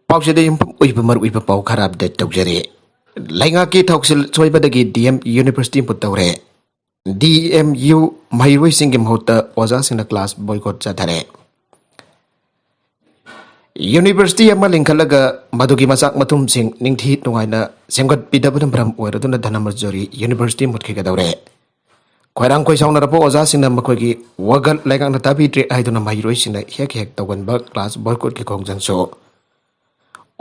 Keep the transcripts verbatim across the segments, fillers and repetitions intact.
ꯄꯥꯎꯁꯤꯗ ꯌꯨꯝꯐꯝ ꯑꯣꯏꯕ ꯃꯔꯨꯑꯣꯏꯕ ꯄꯥꯎ ꯈꯔ ꯑꯞꯗꯦꯠ ꯇꯧꯖꯔꯤ꯫ ꯂꯩꯉꯥꯛꯀꯤ ꯊꯧꯁꯤꯜ ꯁꯣꯏꯕꯗꯒꯤ ꯗꯤ ꯑꯦꯝ ꯌꯨꯅꯤꯚꯔꯁꯤꯇꯤ ꯃꯨꯠ ꯇꯧꯔꯦ꯫ ꯗꯤ ꯑꯦꯝ ꯌꯨ ꯃꯍꯩꯔꯣꯏꯁꯤꯡꯒꯤ ꯃꯍꯨꯠꯇ ꯑꯣꯖꯥꯁꯤꯡꯅ ꯀ꯭ꯂꯥꯁ ꯕꯣꯏꯀꯣꯠ ꯆꯠꯊꯔꯦ꯫ ꯌꯨꯅꯤꯚꯔꯁꯤꯇꯤ ꯑꯃ ꯂꯤꯡꯈꯠꯂꯒ ꯃꯗꯨꯒꯤ ꯃꯆꯥꯛ ꯃꯊꯨꯝꯁꯤꯡ ꯅꯤꯡꯊꯤ ꯅꯨꯡꯉꯥꯏꯅ ꯁꯦꯝꯒꯠꯄꯤꯗꯕꯅ ꯃꯔꯝ ꯑꯣꯏꯔꯗꯨꯅ ꯙꯅꯃꯖꯨꯔꯤ ꯌꯨꯅꯤꯚꯔꯁꯤꯇꯤ ꯃꯨꯠꯈꯤꯒꯗꯧꯔꯦ꯫ ꯈꯣꯏꯔꯥꯡ ꯈꯣꯏꯁꯥꯎꯅꯔꯕ ꯑꯣꯖꯥꯁꯤꯡꯅ ꯃꯈꯣꯏꯒꯤ ꯋꯥꯒꯠ ꯂꯩꯉꯥꯛꯅ ꯇꯥꯕꯤꯗ꯭ꯔꯦ ꯍꯥꯏꯗꯨꯅ ꯃꯍꯩꯔꯣꯏꯁꯤꯡꯅ ꯍꯦꯛ ꯍꯦꯛ ꯇꯧꯒꯟꯕ ꯀ꯭ꯂꯥꯁ ꯕꯣꯏꯀꯣꯠꯀꯤ ꯈꯣꯡꯖꯪꯁꯨ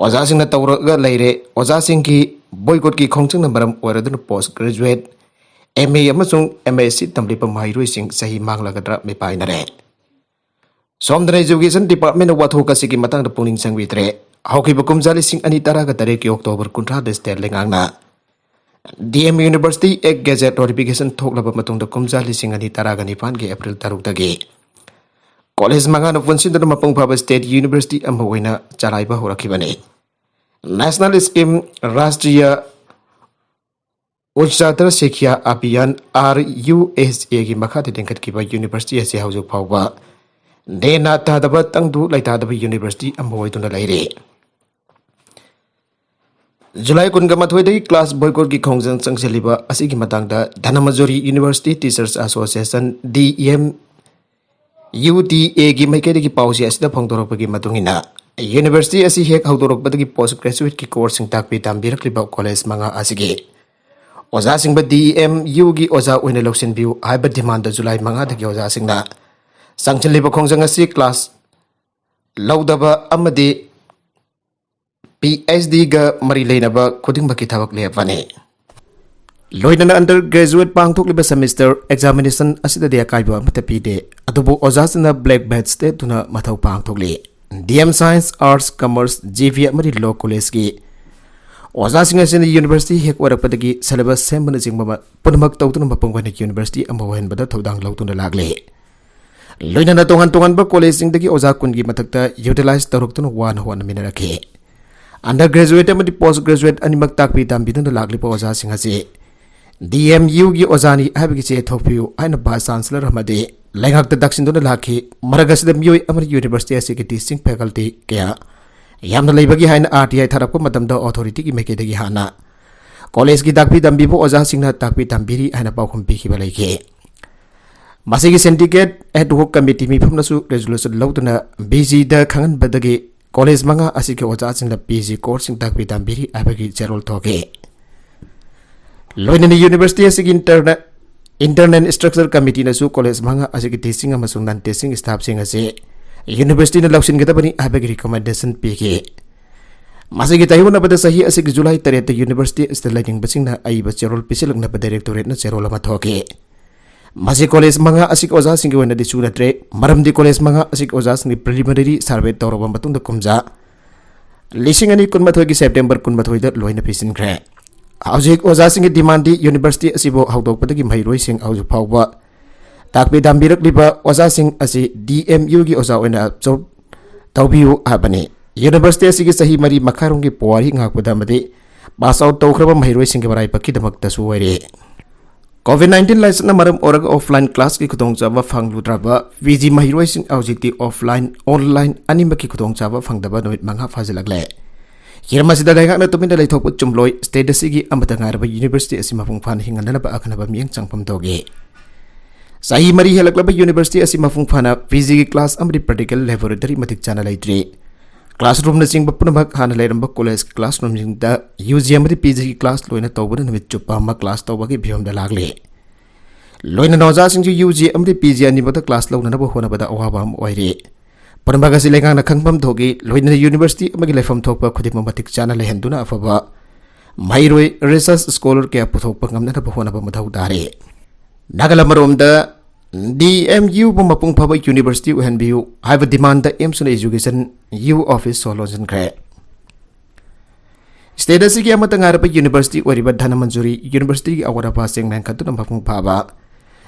ꯑꯣꯖꯥꯁꯤꯡꯅ ꯇꯧꯔꯒ ꯂꯩꯔꯦ꯫ ꯑꯣꯖꯥꯁꯤꯡꯒꯤ ꯕꯣꯏꯀꯣꯠꯀꯤ ꯈꯣꯡꯖꯪꯅ ꯃꯔꯝ ꯑꯣꯏꯔꯗꯨꯅ ꯄꯣꯁ ꯒ꯭ꯔꯦꯖꯨꯑꯦꯠ, ꯑꯦꯝ ꯑꯦ ꯑꯃꯁꯨꯡ ꯑꯦꯝ ꯑꯦꯁ ꯁꯤ ꯇꯝꯂꯤꯕ ꯃꯍꯩꯔꯣꯏꯁꯤꯡ ꯆꯍꯤ ꯃꯥꯡꯂꯒꯗ꯭ꯔꯥ ꯃꯤꯄꯥꯏꯅꯔꯦ꯫ ꯁꯣꯝꯗꯅ ꯏꯖꯨꯀꯦꯁꯟ ꯗꯤꯄꯥꯔꯠꯃꯦꯟꯅ ꯋꯥꯊꯣꯛ ꯑꯁꯤꯒꯤ ꯃꯇꯥꯡꯗ ꯄꯨꯛꯅꯤꯡ ꯆꯪꯕꯤꯗ꯭ꯔꯦ꯫ ꯍꯧꯈꯤꯕ ꯀꯨꯝꯖꯥ ꯂꯤꯁꯤꯡ ꯑꯅꯤ ꯇꯔꯥꯒ ꯇꯔꯦꯠꯀꯤ ꯑꯣꯛꯇꯣꯕꯔ ꯀꯨꯟꯊ꯭ꯔꯥꯗ ꯁ꯭ꯇꯦꯠ ꯂꯩꯉꯥꯛꯅ ꯗꯤ ꯑꯦꯝ ꯌꯨꯅꯤꯚꯔꯁꯤꯇꯤ ꯑꯦꯛ ꯒꯦꯖꯦꯠ ꯅꯣꯇꯤꯐꯤꯀꯦꯁꯟ ꯊꯣꯛꯂꯕ ꯃꯇꯨꯡꯗ ꯀꯨꯝꯖꯥ ꯂꯤꯁꯤꯡ ꯑꯅꯤ ꯇꯔꯥꯒ ꯅꯤꯄꯥꯟꯒꯤ ꯑꯦꯄ꯭ꯔꯤꯜ ꯇꯔꯨꯛꯇꯒꯤ ꯀꯣꯂꯦꯖ ꯃꯉꯥꯅ ꯄꯨꯟꯁꯤꯟꯗꯨꯅ ꯃꯄꯨꯡ ꯐꯥꯕ ꯁ꯭ꯇꯦꯠ ꯌꯨꯅꯤꯚꯔꯁꯤꯇꯤ ꯑꯃ ꯑꯣꯏꯅ ꯆꯂꯥꯏꯕ ꯍꯧꯔꯛꯈꯤꯕꯅꯤ꯫ National scheme Rashtriya Uchchatar Shiksha Abhiyan, R U S ꯑꯦꯒꯤ ꯃꯈꯥꯗ ꯂꯤꯡꯈꯠꯈꯤꯕ ꯌꯨꯅꯤꯚꯔꯁꯤꯇꯤ ꯑꯁꯤ ꯍꯧꯖꯤꯛ ꯐꯥꯎꯕ ꯅꯦꯅꯥ ꯇꯥꯗꯕ, ꯇꯪꯗꯨ ꯂꯩꯇꯥꯗꯕ ꯌꯨꯅꯤꯚꯔꯁꯤꯇꯤ ꯑꯃ ꯑꯣꯏꯗꯨꯅ ꯂꯩꯔꯤ꯫ ꯖꯨꯂꯥꯏ ꯀꯨꯟꯒ ꯃꯥꯊꯣꯏꯗꯒꯤ ꯀ꯭ꯂꯥꯁ ꯕꯣꯏꯀꯣꯠꯀꯤ ꯈꯣꯡꯖꯪ ꯆꯪꯁꯤꯜꯂꯤꯕ ꯑꯁꯤꯒꯤ ꯃꯇꯥꯡꯗ Dhanamanjuri university teachers association, D M U T ꯑꯦꯒꯤ ꯃꯥꯏꯀꯩꯗꯒꯤ ꯄꯥꯎꯆꯦ ꯑꯁꯤꯗ ꯐꯣꯡꯗꯣꯔꯛꯄꯒꯤ ꯃꯇꯨꯡ ꯏꯟꯅ, ꯌꯨꯅꯤꯚꯔꯁꯤꯇꯤ ꯑꯁꯤ ꯍꯦꯛ ꯍꯧꯗꯣꯔꯛꯄꯗꯒꯤ ꯄꯣꯁ ꯒ꯭ꯔꯦꯖꯨꯑꯦꯠꯀꯤ ꯀꯣꯔꯁꯁꯤꯡ ꯇꯥꯛꯄꯤ ꯇꯝꯕꯤꯔꯛꯂꯤꯕ ꯀꯣꯂꯦꯖ ꯃꯉꯥ ꯑꯁꯤꯒꯤ ꯑꯣꯖꯥꯁꯤꯡꯕꯨ ꯗꯤ ꯑꯦꯝ ꯌꯨꯒꯤ ꯑꯣꯖꯥ ꯑꯣꯏꯅ ꯂꯧꯁꯤꯟꯕꯤꯌꯨ ꯍꯥꯏꯕ ꯗꯤꯃꯥꯟꯗ ꯖꯨꯂꯥꯏ ꯃꯉꯥꯗꯒꯤ ꯑꯣꯖꯥꯁꯤꯡꯅ ꯆꯪꯁꯤꯜꯂꯤꯕ ꯈꯣꯡꯖꯪ ꯑꯁꯤ ꯀ꯭ꯂꯥꯁ ꯂꯧꯗꯕ ꯑꯃꯗꯤ ꯄꯤ ꯑꯩꯆ ꯗꯤꯒ ꯃꯔꯤ ꯂꯩꯅꯕ ꯈꯨꯗꯤꯡꯃꯛꯀꯤ ꯊꯕꯛ ꯂꯦꯞꯄꯅꯤ꯫ ꯂꯣꯏꯅꯅ ꯑꯟꯗꯔ ꯒ꯭ꯔꯦꯖꯨꯑꯦꯠ ꯄꯥꯡꯊꯣꯛꯂꯤꯕ ꯁꯦꯃꯤꯁꯇꯔ ꯑꯦꯛꯖꯥꯃꯤꯅꯦꯁꯟ ꯑꯁꯤꯗꯗꯤ ꯑꯀꯥꯏꯕ ꯑꯃꯠꯇ ꯄꯤꯗꯦ, ꯑꯗꯨꯕꯨ ꯑꯣꯖꯥꯁꯤꯡꯅ ꯕ꯭ꯂꯦꯛ ꯕꯦꯠꯁ ꯇꯦꯠꯇꯨꯅ ꯃꯊꯧ ꯄꯥꯡꯊꯣꯛꯂꯤ꯫ D M science, arts, commerce, G V ꯑꯃꯗꯤ ꯂꯣ ꯀꯣꯂꯦꯖꯀꯤ ꯑꯣꯖꯥꯁꯤꯡ ꯑꯁꯤꯅ ꯌꯨꯅꯤꯚꯔꯁꯤꯇꯤ ꯍꯦꯛ ꯑꯣꯏꯔꯛꯄꯗꯒꯤ ꯁꯦꯂꯦꯕꯁ ꯁꯦꯝꯕꯅꯆꯤꯡꯕ ꯃ-, ꯄꯨꯝꯅꯃꯛ ꯇꯧꯗꯨꯅ ꯃꯄꯨꯡ ꯑꯣꯏꯅ ꯌꯨꯅꯤꯚꯔꯁꯤꯇꯤ ꯑꯃ ꯑꯣꯏꯍꯟꯕꯗ ꯊꯧꯗꯥꯡ ꯂꯧꯗꯨꯅ ꯂꯥꯛꯂꯤ꯫ ꯂꯣꯏꯅꯅ ꯇꯣꯉꯥꯟ ꯇꯣꯉꯥꯟꯕ ꯀꯣꯂꯦꯖꯁꯤꯡꯗꯒꯤ ꯑꯣꯖꯥ ꯀꯨꯟꯒꯤ ꯃꯊꯛꯇ ꯌꯨꯇꯤꯂꯥꯏꯖ ꯇꯧꯔꯛꯇꯨꯅ ꯋꯥꯅ ꯍꯣꯠꯅꯃꯤꯟꯅꯔꯛꯈꯤ꯫ ꯑꯟꯗꯔ ꯒ꯭ꯔꯦꯖꯨꯑꯦꯠ ꯑꯃꯗꯤ ꯄꯣꯁ ꯒ꯭ꯔꯦꯖꯨꯑꯦꯠ ꯑꯅꯤꯃꯛ ꯇꯥꯛꯄꯤ ꯇꯝꯕꯤꯗꯨꯅ ꯂꯥꯛꯂꯤꯕ ꯑꯣꯖꯥꯁꯤꯡ ꯑꯁꯤ ꯗꯤ ꯑꯦꯝ ꯌꯨꯒꯤ ꯑꯣꯖꯥꯅꯤ ꯍꯥꯏꯕꯒꯤ ꯆꯦ ꯊꯣꯛꯄꯤꯌꯨ ꯍꯥꯏꯅ ꯚꯥꯏꯁ ꯆꯥꯟꯁꯦꯂꯔ ꯑꯃꯗꯤ ꯂꯩꯉꯥꯛꯇ ꯇꯛꯁꯤꯟꯗꯨꯅ ꯂꯥꯛꯈꯤ꯫ ꯃꯔꯛ ꯑꯁꯤꯗ ꯃꯤꯑꯣꯏ ꯑꯃꯅ ꯌꯨꯅꯤꯚꯔꯁꯤꯇꯤ ꯑꯁꯤꯒꯤ ꯇꯤꯆꯤꯡ ꯐꯦꯀꯜꯇꯤ ꯀꯌꯥ ꯌꯥꯝꯅ ꯂꯩꯕꯒꯤ ꯍꯥꯏꯅ ꯑꯥꯔ ꯇꯤ ꯑꯥꯏ ꯊꯥꯔꯛꯄ ꯃꯇꯝꯗ ꯑꯣꯊꯣꯔꯤꯇꯤꯒꯤ ꯃꯥꯏꯀꯩꯗꯒꯤ ꯍꯥꯟꯅ ꯀꯣꯂꯦꯖꯀꯤ ꯇꯥꯛꯄꯤ ꯇꯝꯕꯤꯕ ꯑꯣꯖꯥꯁꯤꯡꯅ ꯇꯥꯛꯄꯤ ꯇꯝꯕꯤꯔꯤ ꯍꯥꯏꯅ ꯄꯥꯎꯈꯨꯝ ꯄꯤꯈꯤꯕ ꯂꯩꯈꯤ꯫ ꯃꯁꯤꯒꯤ ꯁꯤꯟꯗꯤꯀꯦꯠ ꯑꯦꯗꯍꯣꯛ ꯀꯃꯤꯇꯤ ꯃꯤꯐꯝꯅꯁꯨ ꯔꯦꯖꯣꯂꯨꯁꯟ ꯂꯧꯗꯨꯅ ꯕꯤ ꯖꯤꯗ ꯈꯪꯍꯟꯕꯗꯒꯤ ꯀꯣꯂꯦꯖ ꯃꯉꯥ ꯑꯁꯤꯒꯤ ꯑꯣꯖꯥꯁꯤꯡꯗ ꯄꯤ ꯖꯤ ꯀꯣꯔꯁꯁꯤꯡ ꯇꯥꯛꯄꯤ ꯇꯝꯕꯤꯔꯤ ꯍꯥꯏꯕꯒꯤ ꯆꯦꯔꯣꯜ ꯊꯣꯛꯈꯤ꯫ ꯂꯣꯏꯅꯅ ꯌꯨꯅꯤꯚꯔꯁꯤꯇꯤ ꯑꯁꯤꯒꯤ ꯏꯟꯇꯔꯅꯦ-, ꯏꯟꯇꯔꯅꯦꯜ ꯁ꯭ꯇ꯭ꯔꯛꯆꯔ ꯀꯃꯤꯇꯤꯅꯁꯨ ꯀꯣꯂꯦꯖ ꯃꯉꯥ ꯑꯁꯤꯒꯤ ꯇꯤꯆꯤꯡ ꯑꯃꯁꯨꯡ ꯅꯟ ꯇꯤꯆꯤꯡ ꯁ꯭ꯇꯥꯐꯁꯤꯡ ꯑꯁꯤ ꯌꯨꯅꯤꯚꯔꯁꯤꯇꯤꯅ ꯂꯧꯁꯤꯟꯒꯗꯕꯅꯤ ꯍꯥꯏꯕꯒꯤ ꯔꯤꯀꯃꯦꯟꯗꯦꯁꯟ ꯄꯤꯈꯤ꯫ ꯃꯁꯤꯒꯤ ꯇꯥꯏꯌꯣꯟꯅꯕꯗ ꯆꯍꯤ ꯑꯁꯤꯒꯤ ꯖꯨꯂꯥꯏ ꯇꯔꯦꯠꯇ ꯌꯨꯅꯤꯚꯔꯁꯤꯇꯤ ꯑꯁꯤꯗ ꯂꯩꯅꯤꯡꯕꯁꯤꯡꯅ ꯑꯏꯕ ꯆꯦꯔꯣꯜ ꯄꯤꯁꯤꯜꯂꯛꯅꯕ ꯗꯥꯏꯔꯦꯛꯇꯣꯔꯦꯠꯅ ꯆꯦꯔꯣꯜ ꯑꯃ ꯊꯣꯛꯈꯤ꯫ ꯃꯁꯤ ꯀꯣꯂꯦꯖ ꯃꯉꯥ ꯑꯁꯤꯒꯤ ꯑꯣꯖꯥꯁꯤꯡꯒꯤ ꯑꯣꯏꯅꯗꯤ ꯆꯨꯅꯗ꯭ꯔꯦ, ꯃꯔꯝꯗꯤ ꯀꯣꯂꯦꯖ ꯃꯉꯥ ꯑꯁꯤꯒꯤ ꯑꯣꯖꯥꯁꯤꯡꯒꯤ ꯄ꯭ꯔꯤꯂꯤꯃꯤꯅꯔꯤ ꯁꯔꯚꯦ ꯇꯧꯔꯕ ꯃꯇꯨꯡꯗ ꯀꯨꯝꯖꯥ ꯂꯤꯁꯤꯡ ꯑꯅꯤ ꯀꯨꯟꯃꯥꯊꯣꯏꯒꯤ ꯁꯦꯞꯇꯦꯝꯕꯔ ꯀꯨꯟꯃꯥꯊꯣꯏꯗ ꯂꯣꯏꯅ ꯄꯤꯁꯤꯟꯈ꯭ꯔꯦ꯫ ꯍꯧꯖꯤꯛ ꯑꯣꯖꯥꯁꯤꯡꯒꯤ ꯗꯤꯃꯥꯟꯗꯤ ꯌꯨꯅꯤꯚꯔꯁꯤꯇꯤ ꯑꯁꯤꯕꯨ ꯍꯧꯗꯣꯛꯄꯗꯒꯤ ꯃꯍꯩꯔꯣꯏꯁꯤꯡ ꯍꯧꯖꯤꯛ ꯐꯥꯎꯕ ꯇꯥꯛꯄꯤ ꯇꯝꯕꯤꯔꯛꯂꯤꯕ ꯑꯣꯖꯥꯁꯤꯡ ꯑꯁꯤ ꯗꯤ ꯑꯦꯝ ꯌꯨꯒꯤ ꯑꯣꯖꯥ ꯑꯣꯏꯅ ꯑꯦꯕꯖꯣꯔꯕ ꯇꯧꯕꯤꯌꯨ ꯍꯥꯏꯕꯅꯤ꯫ ꯌꯨꯅꯤꯚꯔꯁꯤꯇꯤ ꯑꯁꯤꯒꯤ ꯆꯍꯤ ꯃꯔꯤ ꯃꯈꯥꯔꯣꯝꯒꯤ ꯄꯨꯋꯥꯔꯤ ꯉꯥꯛꯄꯗ ꯑꯃꯗꯤ ꯄꯥꯁ ꯑꯥꯎꯠ ꯇꯧꯈ꯭ꯔꯕ ꯃꯍꯩꯔꯣꯏꯁꯤꯡꯒꯤ ꯃꯔꯥꯏꯕꯛꯀꯤꯗꯃꯛꯇꯁꯨ ꯑꯣꯏꯔꯤ꯫ ꯀꯣꯚꯤꯗ ꯅꯥꯏꯟꯇꯤꯟ ꯂꯥꯏꯆꯠꯅ ꯃꯔꯝ ꯑꯣꯏꯔꯒ ꯑꯣꯐꯂꯥꯏꯟ ꯀ꯭ꯂꯥꯁꯀꯤ ꯈꯨꯗꯣꯡꯆꯥꯕ ꯐꯪꯂꯨꯗ꯭ꯔꯕ ꯄꯤ ꯖꯤ ꯃꯍꯩꯔꯣꯏꯁꯤꯡ ꯍꯧꯖꯤꯛꯇꯤ ꯑꯣꯐꯂꯥꯏꯟ, ꯑꯣꯟꯂꯥꯏꯟ ꯑꯅꯤꯃꯛꯀꯤ ꯈꯨꯗꯣꯡꯆꯥꯕ ꯐꯪꯗꯕ ꯅꯨꯃꯤꯠ ꯃꯉꯥ ꯐꯥꯖꯤꯜꯂꯛꯂꯦ꯫ ꯍꯤꯔꯝ ꯑꯁꯤꯗ ꯂꯩꯉꯥꯛꯅ ꯇꯨꯃꯤꯟꯅ ꯂꯩꯊꯣꯛꯄ ꯆꯨꯝꯂꯣꯏ꯫ ꯁ꯭ꯇꯦꯠ ꯑꯁꯤꯒꯤ ꯑꯃꯠꯇ ꯉꯥꯏꯔꯕ ꯌꯨꯅꯤꯚꯔꯁꯤꯇꯤ ꯑꯁꯤ ꯃꯄꯨꯡ ꯐꯥꯅ ꯍꯤꯡꯍꯟꯅꯅꯕ ꯑꯈꯟꯅꯕ ꯃꯤꯠꯌꯦꯡ ꯆꯪꯐꯝ ꯊꯣꯛꯏ꯫ ꯆꯍꯤ ꯃꯔꯤ ꯍꯦꯜꯂꯛꯂꯕ ꯌꯨꯅꯤꯚꯔꯁꯤꯇꯤ ꯑꯁꯤ ꯃꯄꯨꯡ ꯐꯥꯅ ꯄꯤ ꯖꯤꯒꯤ ꯀ꯭ꯂꯥꯁ ꯑꯃꯗꯤ ꯄ꯭ꯔꯦꯛꯇꯤꯀꯦꯜ ꯂꯦꯕꯣꯔꯦꯇꯔꯤ ꯃꯇꯤꯛ ꯆꯥꯅ ꯂꯩꯇ꯭ꯔꯤ꯫ ꯀ꯭ꯂꯥꯁꯔꯨꯝꯅꯆꯤꯡꯕ ꯄꯨꯝꯅꯃꯛ ꯍꯥꯟꯅ ꯂꯩꯔꯝꯕ ꯀꯣꯂꯦꯖ ꯀ꯭ꯂꯥꯁꯔꯨꯝꯁꯤꯡꯗ ꯌꯨ ꯖꯤ ꯑꯃꯗꯤ ꯄꯤ ꯖꯤꯒꯤ ꯀ꯭ꯂꯥꯁ ꯂꯣꯏꯅ ꯇꯧꯕꯅ ꯅꯨꯃꯤꯠ ꯆꯨꯞꯄ ꯑꯃ ꯀ꯭ꯂꯥꯁ ꯇꯧꯕꯒꯤ ꯐꯤꯕꯝꯗ ꯂꯥꯛꯂꯤ꯫ ꯂꯣꯏꯅꯅ ꯑꯣꯖꯥꯁꯤꯡꯁꯨ ꯌꯨ ꯖꯤ ꯑꯃꯗꯤ ꯄꯤ ꯖꯤ ꯑꯅꯤꯃꯛꯇ ꯀ꯭ꯂꯥꯁ ꯂꯧꯅꯅꯕ ꯍꯣꯠꯅꯕꯗ ꯑꯋꯥꯕ ꯑꯃ ꯑꯣꯏꯔꯤ꯫ ꯄꯨꯝꯅꯃꯛ ꯑꯁꯤ ꯂꯩꯉꯥꯛꯅ ꯈꯪꯐꯝ ꯊꯣꯛꯏ꯫ ꯂꯣꯏꯅꯅ ꯌꯨꯅꯤꯚꯔꯁꯤꯇꯤ ꯑꯃꯒꯤ ꯂꯩꯐꯝ ꯊꯣꯛꯄ ꯈꯨꯗꯤꯡꯃꯛ ꯃꯇꯤꯛ ꯆꯥꯅ ꯂꯩꯍꯟꯗꯨꯅ ꯑꯐꯕ ꯃꯍꯩꯔꯣꯏ, ꯔꯤꯁꯔꯆ ꯁ꯭ꯀꯣꯂꯔ ꯀꯌꯥ ꯄꯨꯊꯣꯛꯄ ꯉꯝꯅꯅꯕ ꯍꯣꯠꯅꯕ ꯃꯊꯧ ꯇꯥꯔꯤ꯫ ꯅꯥꯒꯜ ꯑꯃꯔꯣꯝꯗ ꯗꯤ ꯑꯦꯝ ꯌꯨꯕꯨ ꯃꯄꯨꯡ ꯐꯥꯕ ꯌꯨꯅꯤꯚꯔꯁꯤꯇꯤ ꯑꯣꯏꯍꯟꯕꯤꯌꯨ ꯍꯥꯏꯕ ꯗꯤꯃꯥꯟꯗ ꯑꯦꯝꯁꯨꯅ ꯏꯖꯨꯀꯦꯁꯟ ꯌꯨ ꯑꯣꯐꯤꯁ ꯁꯣ ꯂꯣꯟꯁꯤꯟꯈ꯭ꯔꯦ꯫ ꯁ꯭ꯇꯦꯠ ꯑꯁꯤꯒꯤ ꯑꯃꯠꯇ ꯉꯥꯏꯔꯕ ꯌꯨꯅꯤꯚꯔꯁꯤꯇꯤ ꯑꯣꯏꯔꯤꯕ ꯙꯅꯃꯟꯖꯨꯔꯤ ꯌꯨꯅꯤꯚꯔꯁꯤꯇꯤꯒꯤ ꯑꯋꯥꯠ ꯑꯄꯥꯁꯤꯡ ꯃꯦꯟꯈꯠꯇꯨꯅ ꯃꯄꯨꯡ ꯐꯥꯕ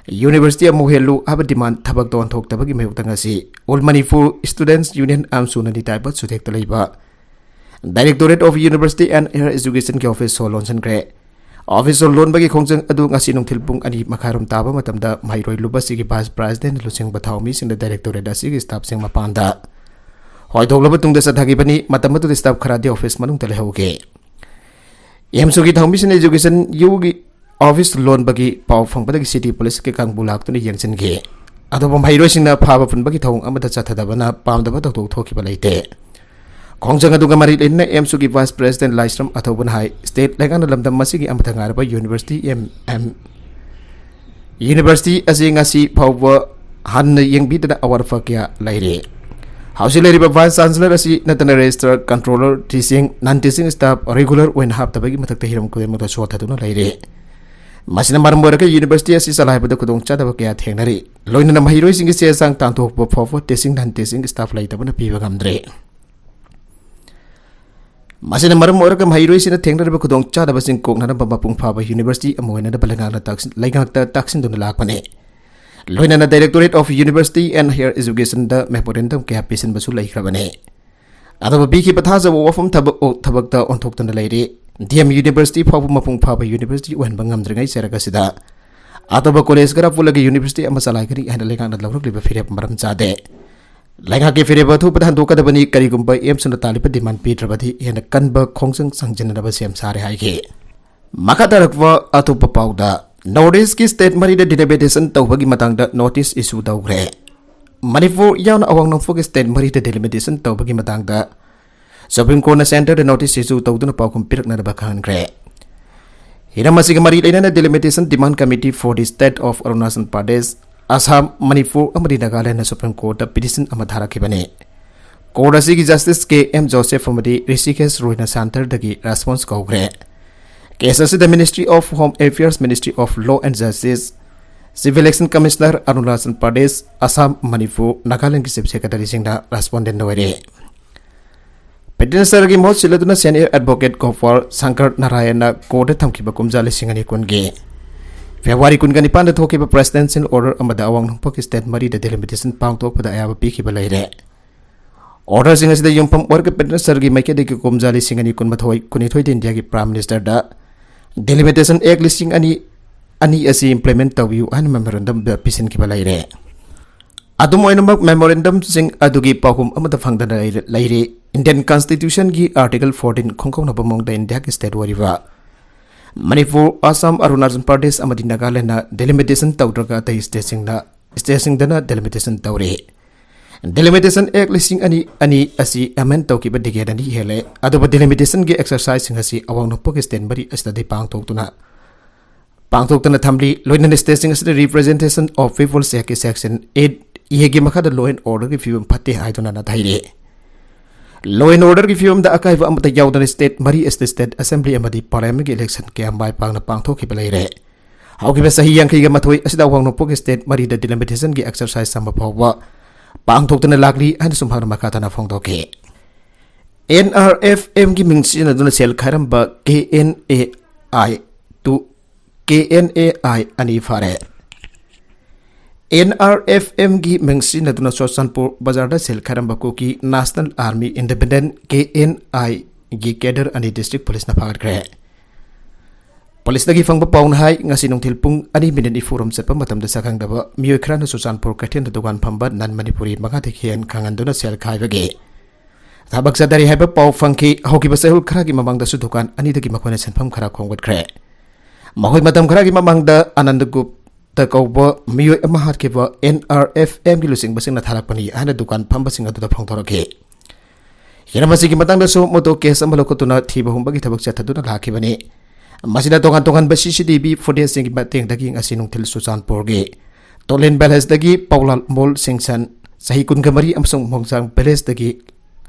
ꯌꯨꯅꯤꯚꯔꯁꯤꯇꯤ ꯑꯃ ꯑꯣꯏꯍꯜꯂꯨ ꯍꯥꯏꯕ ꯗꯤꯃꯥꯟ ꯊꯕꯛꯇ ꯑꯣꯟꯊꯣꯛꯇꯕꯒꯤ ꯃꯥꯌꯣꯛꯇ ꯉꯁꯤ ꯑꯣꯜ ꯃꯅꯤꯄꯨꯔ ꯁ꯭ꯇꯨꯗꯦꯟꯠꯁ ꯌꯨꯅꯤꯌꯟ ꯑꯃꯁꯨꯡ ꯅꯅꯤ ꯇꯥꯏꯕ ꯆꯨꯊꯦꯛꯇ ꯂꯩꯕ directorate of university and higher ꯏꯖꯨꯀꯦꯁꯟꯒꯤ ꯑꯣꯐꯤꯁ ꯁꯣ ꯂꯣꯟꯁꯤꯟꯈ꯭ꯔꯦ꯫ ꯑꯣꯐꯤꯁ ꯁꯣ ꯂꯣꯟꯕꯒꯤ ꯈꯣꯡꯖꯪ ꯑꯗꯨ ꯉꯁꯤ ꯅꯨꯡꯊꯤꯜ ꯄꯨꯡ ꯑꯅꯤ ꯃꯈꯥꯏꯔꯣꯝ ꯇꯥꯕ ꯃꯇꯝꯗ ꯃꯍꯩꯔꯣꯏ ꯂꯨꯞ ꯑꯁꯤꯒꯤ ꯚꯥꯏꯁ ꯄ꯭ꯔꯦꯁꯤꯗꯦꯟꯠ ꯂꯨꯆꯤꯡꯕ ꯊꯧꯃꯤꯁꯤꯡꯅ ꯗꯥꯏꯔꯦꯛꯇꯣꯔꯦꯠ ꯑꯁꯤꯒꯤ ꯁ꯭ꯇꯥꯐꯁꯤꯡ ꯃꯄꯥꯟꯗ ꯍꯣꯏꯗꯣꯛꯂꯕ ꯇꯨꯡꯗ ꯆꯠꯊꯈꯤꯕꯅꯤ꯫ ꯃꯇꯝ ꯑꯗꯨꯗ staff ꯈꯔꯗꯤ office ꯃꯅꯨꯡꯗ ꯂꯩꯍꯧꯈꯤ꯫ ꯑꯦꯝꯁꯨꯒꯤ ꯊꯧꯃꯤꯁꯤꯡꯅ education U ꯒꯤ office ꯂꯣꯟꯕꯒꯤ ꯄꯥꯎ ꯐꯪꯕꯗꯒꯤ city police ꯀꯤ ꯀꯥꯡꯕꯨ ꯂꯥꯛꯇꯨꯅ ꯌꯦꯡꯁꯤꯟꯈꯤ꯫ ꯑꯗꯨꯕꯨ ꯃꯍꯩꯔꯣꯏꯁꯤꯡꯅ ꯐꯥꯕ ꯄꯨꯟꯕꯒꯤ ꯊꯧꯑꯣꯡ ꯑꯃꯠꯇ ꯆꯠꯊꯗꯕꯅ ꯄꯥꯝꯗꯕ ꯊꯧꯗꯣꯛ ꯊꯣꯛꯈꯤꯕ ꯂꯩꯇꯦ꯫ ꯈꯣꯡꯖꯪ ꯑꯗꯨꯒ ꯃꯔꯤ ꯂꯩꯅꯅ ꯑꯦꯝꯁꯨꯒꯤ vice president ꯂꯥꯏꯁ꯭ꯔꯝ ꯑꯊꯧꯕꯅ ꯍꯥꯏ, state ꯂꯩꯉꯥꯛꯅ ꯂꯝꯗꯝ ꯑꯁꯤꯒꯤ ꯑꯃꯠꯇ ꯉꯥꯏꯔꯕ university M M university ꯑꯁꯤ ꯉꯁꯤ ꯐꯥꯎꯕ ꯍꯟꯅ ꯌꯦꯡꯕꯤꯗꯅ ꯑꯋꯥꯠꯄ ꯀꯌꯥ ꯂꯩꯔꯤ꯫ ꯍꯧꯖꯤꯛ ꯂꯩꯔꯤꯕ vice chancellor ꯑꯁꯤ ꯅꯠꯇꯅ registrar, controller, teaching, non teaching staff regular ꯑꯣꯏꯅ ꯍꯥꯞꯇꯕꯒꯤ ꯃꯊꯛꯇ ꯍꯤꯔꯝ ꯈꯨꯗꯤꯡꯃꯛꯇ ꯁꯣꯠꯊꯗꯨꯅ ꯂꯩꯔꯤ꯫ ꯃꯁꯤꯅ ꯃꯔꯝ ꯑꯣꯏꯔꯒ university ꯑꯁꯤ ꯆꯂꯥꯏꯕꯗ ꯈꯨꯗꯣꯡꯆꯥꯗꯕ ꯀꯌꯥ ꯊꯦꯡꯅꯔꯤ꯫ ꯂꯣꯏꯅꯅ ꯃꯍꯩꯔꯣꯏꯁꯤꯡꯒꯤ ꯆꯦ ꯆꯥꯡ ꯇꯥꯟꯊꯣꯛꯄ ꯐꯥꯎꯕ teaching, non teaching staff ꯂꯩꯇꯕꯅ ꯄꯤꯕ ꯉꯝꯗ꯭ꯔꯦ꯫ ꯃꯁꯤꯅ ꯃꯔꯝ ꯑꯣꯏꯔꯒ ꯃꯍꯩꯔꯣꯏꯁꯤꯡꯅ ꯊꯦꯡꯅꯔꯤꯕ ꯈꯨꯗꯣꯡꯆꯥꯗꯕꯁꯤꯡ ꯀꯣꯛꯅꯅꯕ ꯃꯄꯨꯡ ꯐꯥꯕ university ꯑꯃ ꯑꯣꯏꯅꯅꯕ ꯂꯩꯉꯥꯛꯅ ꯇꯥꯛꯁꯤꯟ-, ꯂꯩꯉꯥꯛꯇ ꯇꯥꯛꯁꯤꯟꯗꯨꯅ ꯂꯥꯛꯄꯅꯤ꯫ ꯂꯣꯏꯅꯅ Directorate of University and Higher Education the memorandum ꯀꯌꯥ ꯄꯤꯁꯤꯟꯕꯁꯨ ꯂꯩꯈ꯭ꯔꯕꯅꯤ꯫ ꯑꯗꯨꯕꯨ ꯄꯤꯈꯤꯕ ꯊꯥꯖꯕ ꯋꯥꯐꯝ ꯊꯕꯛ ꯑꯣ-, ꯊꯕꯛꯇ ꯑꯣꯟꯊꯣꯛꯇꯨꯅ ꯂꯩꯔꯤ꯫ D M University ꯐꯥꯎꯕ ꯃꯄꯨꯡ ꯐꯥꯕ university ꯑꯣꯏꯍꯟꯕ ꯉꯝꯗ꯭ꯔꯤꯉꯩ ꯆꯔꯛ ꯑꯁꯤꯗ ꯑꯇꯣꯞꯄ college ꯈꯔ ꯄꯨꯜꯂꯒ university ꯑꯃ ꯆꯂꯥꯏꯒꯅꯤ ꯍꯥꯏꯅ ꯂꯩꯉꯥꯛꯅ ꯂꯧꯔꯛꯂꯤꯕ ꯐꯤꯔꯦꯞ ꯃꯔꯝ ꯆꯥꯗꯦ꯫ ꯂꯩꯉꯥꯛꯀꯤ ꯐꯤꯔꯦꯞ ꯑꯊꯨꯕꯗ ꯍꯟꯗꯣꯛꯀꯗꯕꯅꯤ꯫ ꯀꯔꯤꯒꯨꯝꯕ ꯑꯦꯝꯁꯨꯅ ꯇꯥꯜꯂꯤꯕ demand ꯄꯤꯗ꯭ꯔꯕꯗꯤ ꯍꯦꯟꯅ ꯀꯟꯕ ꯈꯣꯡꯖꯪ ꯆꯪꯁꯤꯟꯅꯅꯕ ꯁꯦꯝ ꯁꯥꯔꯦ ꯍꯥꯏꯈꯤ꯫ ꯃꯈꯥ ꯇꯥꯔꯛꯄ ꯑꯇꯣꯞꯄ ꯄꯥꯎꯗ, North East ꯀꯤ state ꯃꯔꯤꯗ delimitation ꯇꯧꯕꯒꯤ ꯃꯇꯥꯡꯗ notice issue ꯇꯧꯈ꯭ꯔꯦ꯫ ꯃꯅꯤꯄꯨꯔ ꯌꯥꯎꯅ ꯑꯋꯥꯡ ꯅꯣꯡꯄꯣꯛꯀꯤ state ꯃꯔꯤꯗ delimitation ꯇꯧꯕꯒꯤ ꯃꯇꯥꯡꯗ Supreme Court ꯅ centre ꯗ notice issue ꯇꯧꯗꯨꯅ ꯄꯥꯎꯈꯨꯝ ꯄꯤꯔꯛꯅꯅꯕ ꯈꯪꯍꯟꯈ꯭ꯔꯦ꯫ ꯍꯤꯔꯝ ꯑꯁꯤꯒ ꯃꯔꯤ ꯂꯩꯅꯅ Delimitation Demand Committee for the State of Arunachal Pradesh, Assam, Manipur ꯑꯃꯗꯤ ꯅꯥꯒꯥꯂꯦꯟꯗ Supreme Court ꯇ petition ꯑꯃ ꯊꯥꯔꯛꯈꯤꯕꯅꯤ꯫ Court ꯑꯁꯤꯒꯤ Justice K M Joseph ꯑꯃꯗꯤ ꯔꯤꯁꯤꯀꯦꯁ ꯔꯣꯏꯅ centre ꯗꯒꯤ response ꯀꯧꯈ꯭ꯔꯦ꯫ Case ꯑꯁꯤꯗ Ministry of Home Affairs, Ministry of Law and Justice, Civil Action Commissioner, Arunachal Pradesh, Assam, Manipur, ꯅꯥꯒꯥꯂꯦꯟꯒꯤ Chief Secretary ꯁꯤꯡꯅ respondent ꯑꯣꯏꯔꯦ꯫ Petitioner ꯒꯤ ꯃꯍꯨꯠ ꯁꯤꯜꯂꯗꯨꯅ senior advocate Gopal Shankar ꯅꯥꯔꯥꯌꯟꯅ court ꯇ ꯊꯝꯈꯤꯕ ꯀꯨꯝꯖꯥ ꯂꯤꯁꯤꯡ ꯑꯅꯤ ꯀꯨꯟꯒꯤ February ꯀꯨꯟꯒ ꯅꯤꯄꯥꯟꯗ ꯊꯣꯛꯈꯤꯕ presidential order ꯑꯃꯗ ꯑꯋꯥꯡ ꯅꯣꯡꯄꯣꯛꯀꯤ state ꯃꯔꯤꯗ delimitation ꯄꯥꯡꯊꯣꯛꯄꯗ ꯑꯌꯥꯕ ꯄꯤꯈꯤꯕ ꯂꯩꯔꯦ꯫ Order ꯁꯤꯡ ꯑꯁꯤꯗ ꯌꯨꯝꯐꯝ ꯑꯣꯏꯔꯒ petitioner ꯒꯤ ꯃꯥꯏꯀꯩꯗꯒꯤ ꯀꯨꯝꯖꯥ ꯂꯤꯁꯤꯡ ꯑꯅꯤ ꯀꯨꯟꯃꯥꯊꯣꯏ ꯀꯨꯟꯅꯤꯊꯣꯏꯗ India ꯒꯤ Prime Minister ꯗ Delimitation Act ꯂꯤꯁꯤꯡ ꯑꯅꯤ ꯑꯅꯤ ꯑꯁꯤ implement ꯇꯧꯕꯤꯌꯨ ꯍꯥꯏꯅ memorandum ꯗ ꯄꯤꯁꯤꯟꯈꯤꯕ ꯂꯩꯔꯦ꯫ ꯑꯗꯨꯝ ꯑꯣꯏꯅꯃꯛ, memorandumꯁꯤꯡ ꯑꯗꯨꯒꯤ ꯄꯥꯎꯈꯨꯝ ꯑꯃꯠꯇ ꯐꯪꯗꯅ ꯂꯩꯔ-, ꯂꯩꯔꯤ꯫ Indian Constitutionꯒꯤ Article fourteen ꯈꯣꯡꯒꯧꯅꯕ ꯃꯑꯣꯡꯗ ꯏꯟꯗꯤꯌꯥꯒꯤ state ꯑꯣꯏꯔꯤꯕ ꯃꯅꯤꯄꯨꯔ, ꯑꯁꯥꯝ, ꯑꯔꯨꯅꯥꯆꯜ ꯄ꯭ꯔꯗꯦꯁ ꯑꯃꯗꯤ ꯅꯥꯒꯥꯂꯦꯟꯗꯅ delimitation ꯇꯧꯗ꯭ꯔꯒ ꯑꯇꯩ stateꯁꯤꯡꯅ, stateꯁꯤꯡꯗꯅ delimitation ꯇꯧꯔꯤ꯫ Delimitation Act ꯂꯤꯁꯤꯡ ꯑꯅꯤ ꯑꯅꯤ ꯑꯁꯤ amend ꯇꯧꯈꯤꯕ decade ꯑꯅꯤ ꯍꯦꯜꯂꯦ, ꯑꯗꯨꯕꯨ delimitationꯒꯤ exerciseꯁꯤꯡ ꯑꯁꯤ ꯑꯋꯥꯡ ꯅꯣꯡꯄꯣꯛꯀꯤ state ꯃꯔꯤ ꯑꯁꯤꯗꯗꯤ ꯄꯥꯡꯊꯣꯛꯇꯨꯅ, ꯄꯥꯡꯊꯣꯛꯇꯅ ꯊꯝꯂꯤ꯫ ꯂꯣꯏꯅꯅ stateꯁꯤꯡ ꯑꯁꯤꯗ Representation of People's Actꯀꯤ section eight Aꯒꯤ ꯃꯈꯥꯗ law and orderꯒꯤ ꯐꯤꯕꯝ ꯐꯠꯇꯦ ꯍꯥꯏꯗꯨꯅ ꯅꯥꯊꯩꯔꯦ꯫ Law and orderꯒꯤ ꯐꯤꯕꯝꯗ ꯑꯀꯥꯏꯕ ꯑꯃꯠꯇ ꯌꯥꯎꯗꯅ state ꯃꯔꯤ ꯑꯁꯤꯗ state assembly ꯑꯃꯗꯤ parliamentꯒꯤ election ꯀꯌꯥ ꯃꯥꯏ ꯄꯥꯛꯅ ꯄꯥꯡꯊꯣꯛꯈꯤꯕ ꯂꯩꯔꯦ꯫ ꯍꯧꯈꯤꯕ ꯆꯍꯤ ꯌꯥꯡꯈꯩꯒ ꯃꯥꯊꯣꯏ ꯑꯁꯤꯗ ꯑꯋꯥꯡ ꯅꯣꯡꯄꯣꯛꯀꯤ state ꯃꯔꯤꯗ delimitationꯒꯤ exercise ꯑꯃ ꯐꯥꯎꯕ ꯄꯥꯡꯊꯣꯛꯇꯨꯅ ꯂꯥꯛꯂꯤ ꯍꯥꯏꯅꯁꯨ ꯃꯍꯥꯛꯅ ꯃꯈꯥ ꯇꯥꯅ ꯐꯣꯡꯗꯣꯛꯈꯤ꯫ NRFMꯒꯤ ꯃꯤꯡ ꯁꯤꯖꯤꯟꯅꯗꯨꯅ ꯁꯦꯜ ꯈꯥꯏꯔꯝꯕ KNAI two, KNAI ꯑꯅꯤ ꯐꯥꯔꯦ꯫ NRFMꯒꯤ ꯃꯤꯡ ꯁꯤꯖꯤꯟꯅꯗꯨꯅ ꯆꯨꯔꯆꯥꯟꯄꯨꯔ ꯕꯖꯥꯔꯗ ꯁꯦꯜ ꯈꯥꯏꯔꯝꯕ ꯀꯨꯀꯤ National Army Independent, KNIꯒꯤ cadre ꯑꯅꯤ district policeꯅ ꯐꯥꯒꯠꯈ꯭ꯔꯦ꯫ Policeꯇꯒꯤ ꯐꯪꯕ ꯄꯥꯎꯅ ꯍꯥꯏ, ꯉꯁꯤ ꯅꯨꯡꯊꯤꯜ ꯄꯨꯡ ꯑꯅꯤ minute ꯅꯤꯐꯨꯔꯣꯝ ꯆꯠꯄ ꯃꯇꯝꯗ ꯁꯛꯈꯪꯗꯕ ꯃꯤꯑꯣꯏ ꯈꯔꯅ ꯆꯨꯔꯆꯥꯟꯄꯨꯔ ꯀꯩꯊꯦꯜꯗ ꯗꯨꯀꯥꯟ ꯐꯝꯕ non Manipuri ꯃꯉꯥꯗꯒꯤ ꯍꯦꯟ ꯈꯪꯍꯟꯗꯨꯅ ꯁꯦꯜ ꯈꯥꯏꯕꯒꯤ ꯊꯕꯛ ꯆꯠꯊꯔꯤ ꯍꯥꯏꯕ ꯄꯥꯎ ꯐꯪꯈꯤ꯫ ꯍꯧꯈꯤꯕ ꯆꯌꯣꯜ ꯈꯔꯒꯤ ꯃꯃꯥꯡꯗꯁꯨ ꯗꯨꯀꯥꯟ ꯑꯅꯤꯗꯒꯤ ꯃꯈꯣꯏꯅ ꯁꯦꯟꯐꯝ ꯈꯔ ꯈꯣꯝꯒꯠꯈ꯭ꯔꯦ꯫ ꯃꯈꯣꯏ ꯃꯇꯝ ꯈꯔꯒꯤ ꯃꯃꯥꯡꯗ ꯑꯅꯟꯗ ꯒꯨꯞꯇ ꯀꯧꯕ ꯃꯤꯑꯣꯏ ꯑꯃ ꯍꯥꯠꯈꯤꯕ NRFMꯒꯤ ꯂꯨꯆꯤꯡꯕꯁꯤꯡꯅ ꯊꯥꯔꯛꯄꯅꯤ ꯍꯥꯏꯅ ꯗꯨꯀꯥꯟ ꯐꯝꯕꯁꯤꯡ ꯑꯗꯨꯗ ꯐꯣꯡꯗꯣꯔꯛꯈꯤ꯫ ꯍꯤꯔꯝ ꯑꯁꯤꯒꯤ ꯃꯇꯥꯡꯗꯁꯨ ꯃꯨꯗꯣ case ꯑꯃ ꯂꯧꯈꯠꯇꯨꯅ ꯊꯤꯕ ꯍꯨꯝꯕꯒꯤ ꯊꯕꯛ ꯆꯠꯊꯗꯨꯅ ꯂꯥꯛꯈꯤꯕꯅꯤ꯫ ꯃꯁꯤꯗ ꯇꯣꯉꯥꯟ ꯇꯣꯉꯥꯟꯕ CCTV footageꯁꯤꯡꯒꯤ ꯃꯇꯦꯡꯗꯒꯤ ꯉꯁꯤ ꯅꯨꯡꯊꯤꯜ ꯆꯨꯔꯆꯥꯟꯄꯨꯔꯒꯤ ꯇꯣꯂꯦꯟ villageꯗꯒꯤ ꯄꯥꯎꯂꯥꯜ ꯃꯣꯜ ꯁꯤꯡꯁꯟ, ꯆꯍꯤ ꯀꯨꯟꯒ ꯃꯔꯤ, ꯑꯃꯁꯨꯡ ꯃꯣꯡꯖꯥꯡ villageꯗꯒꯤ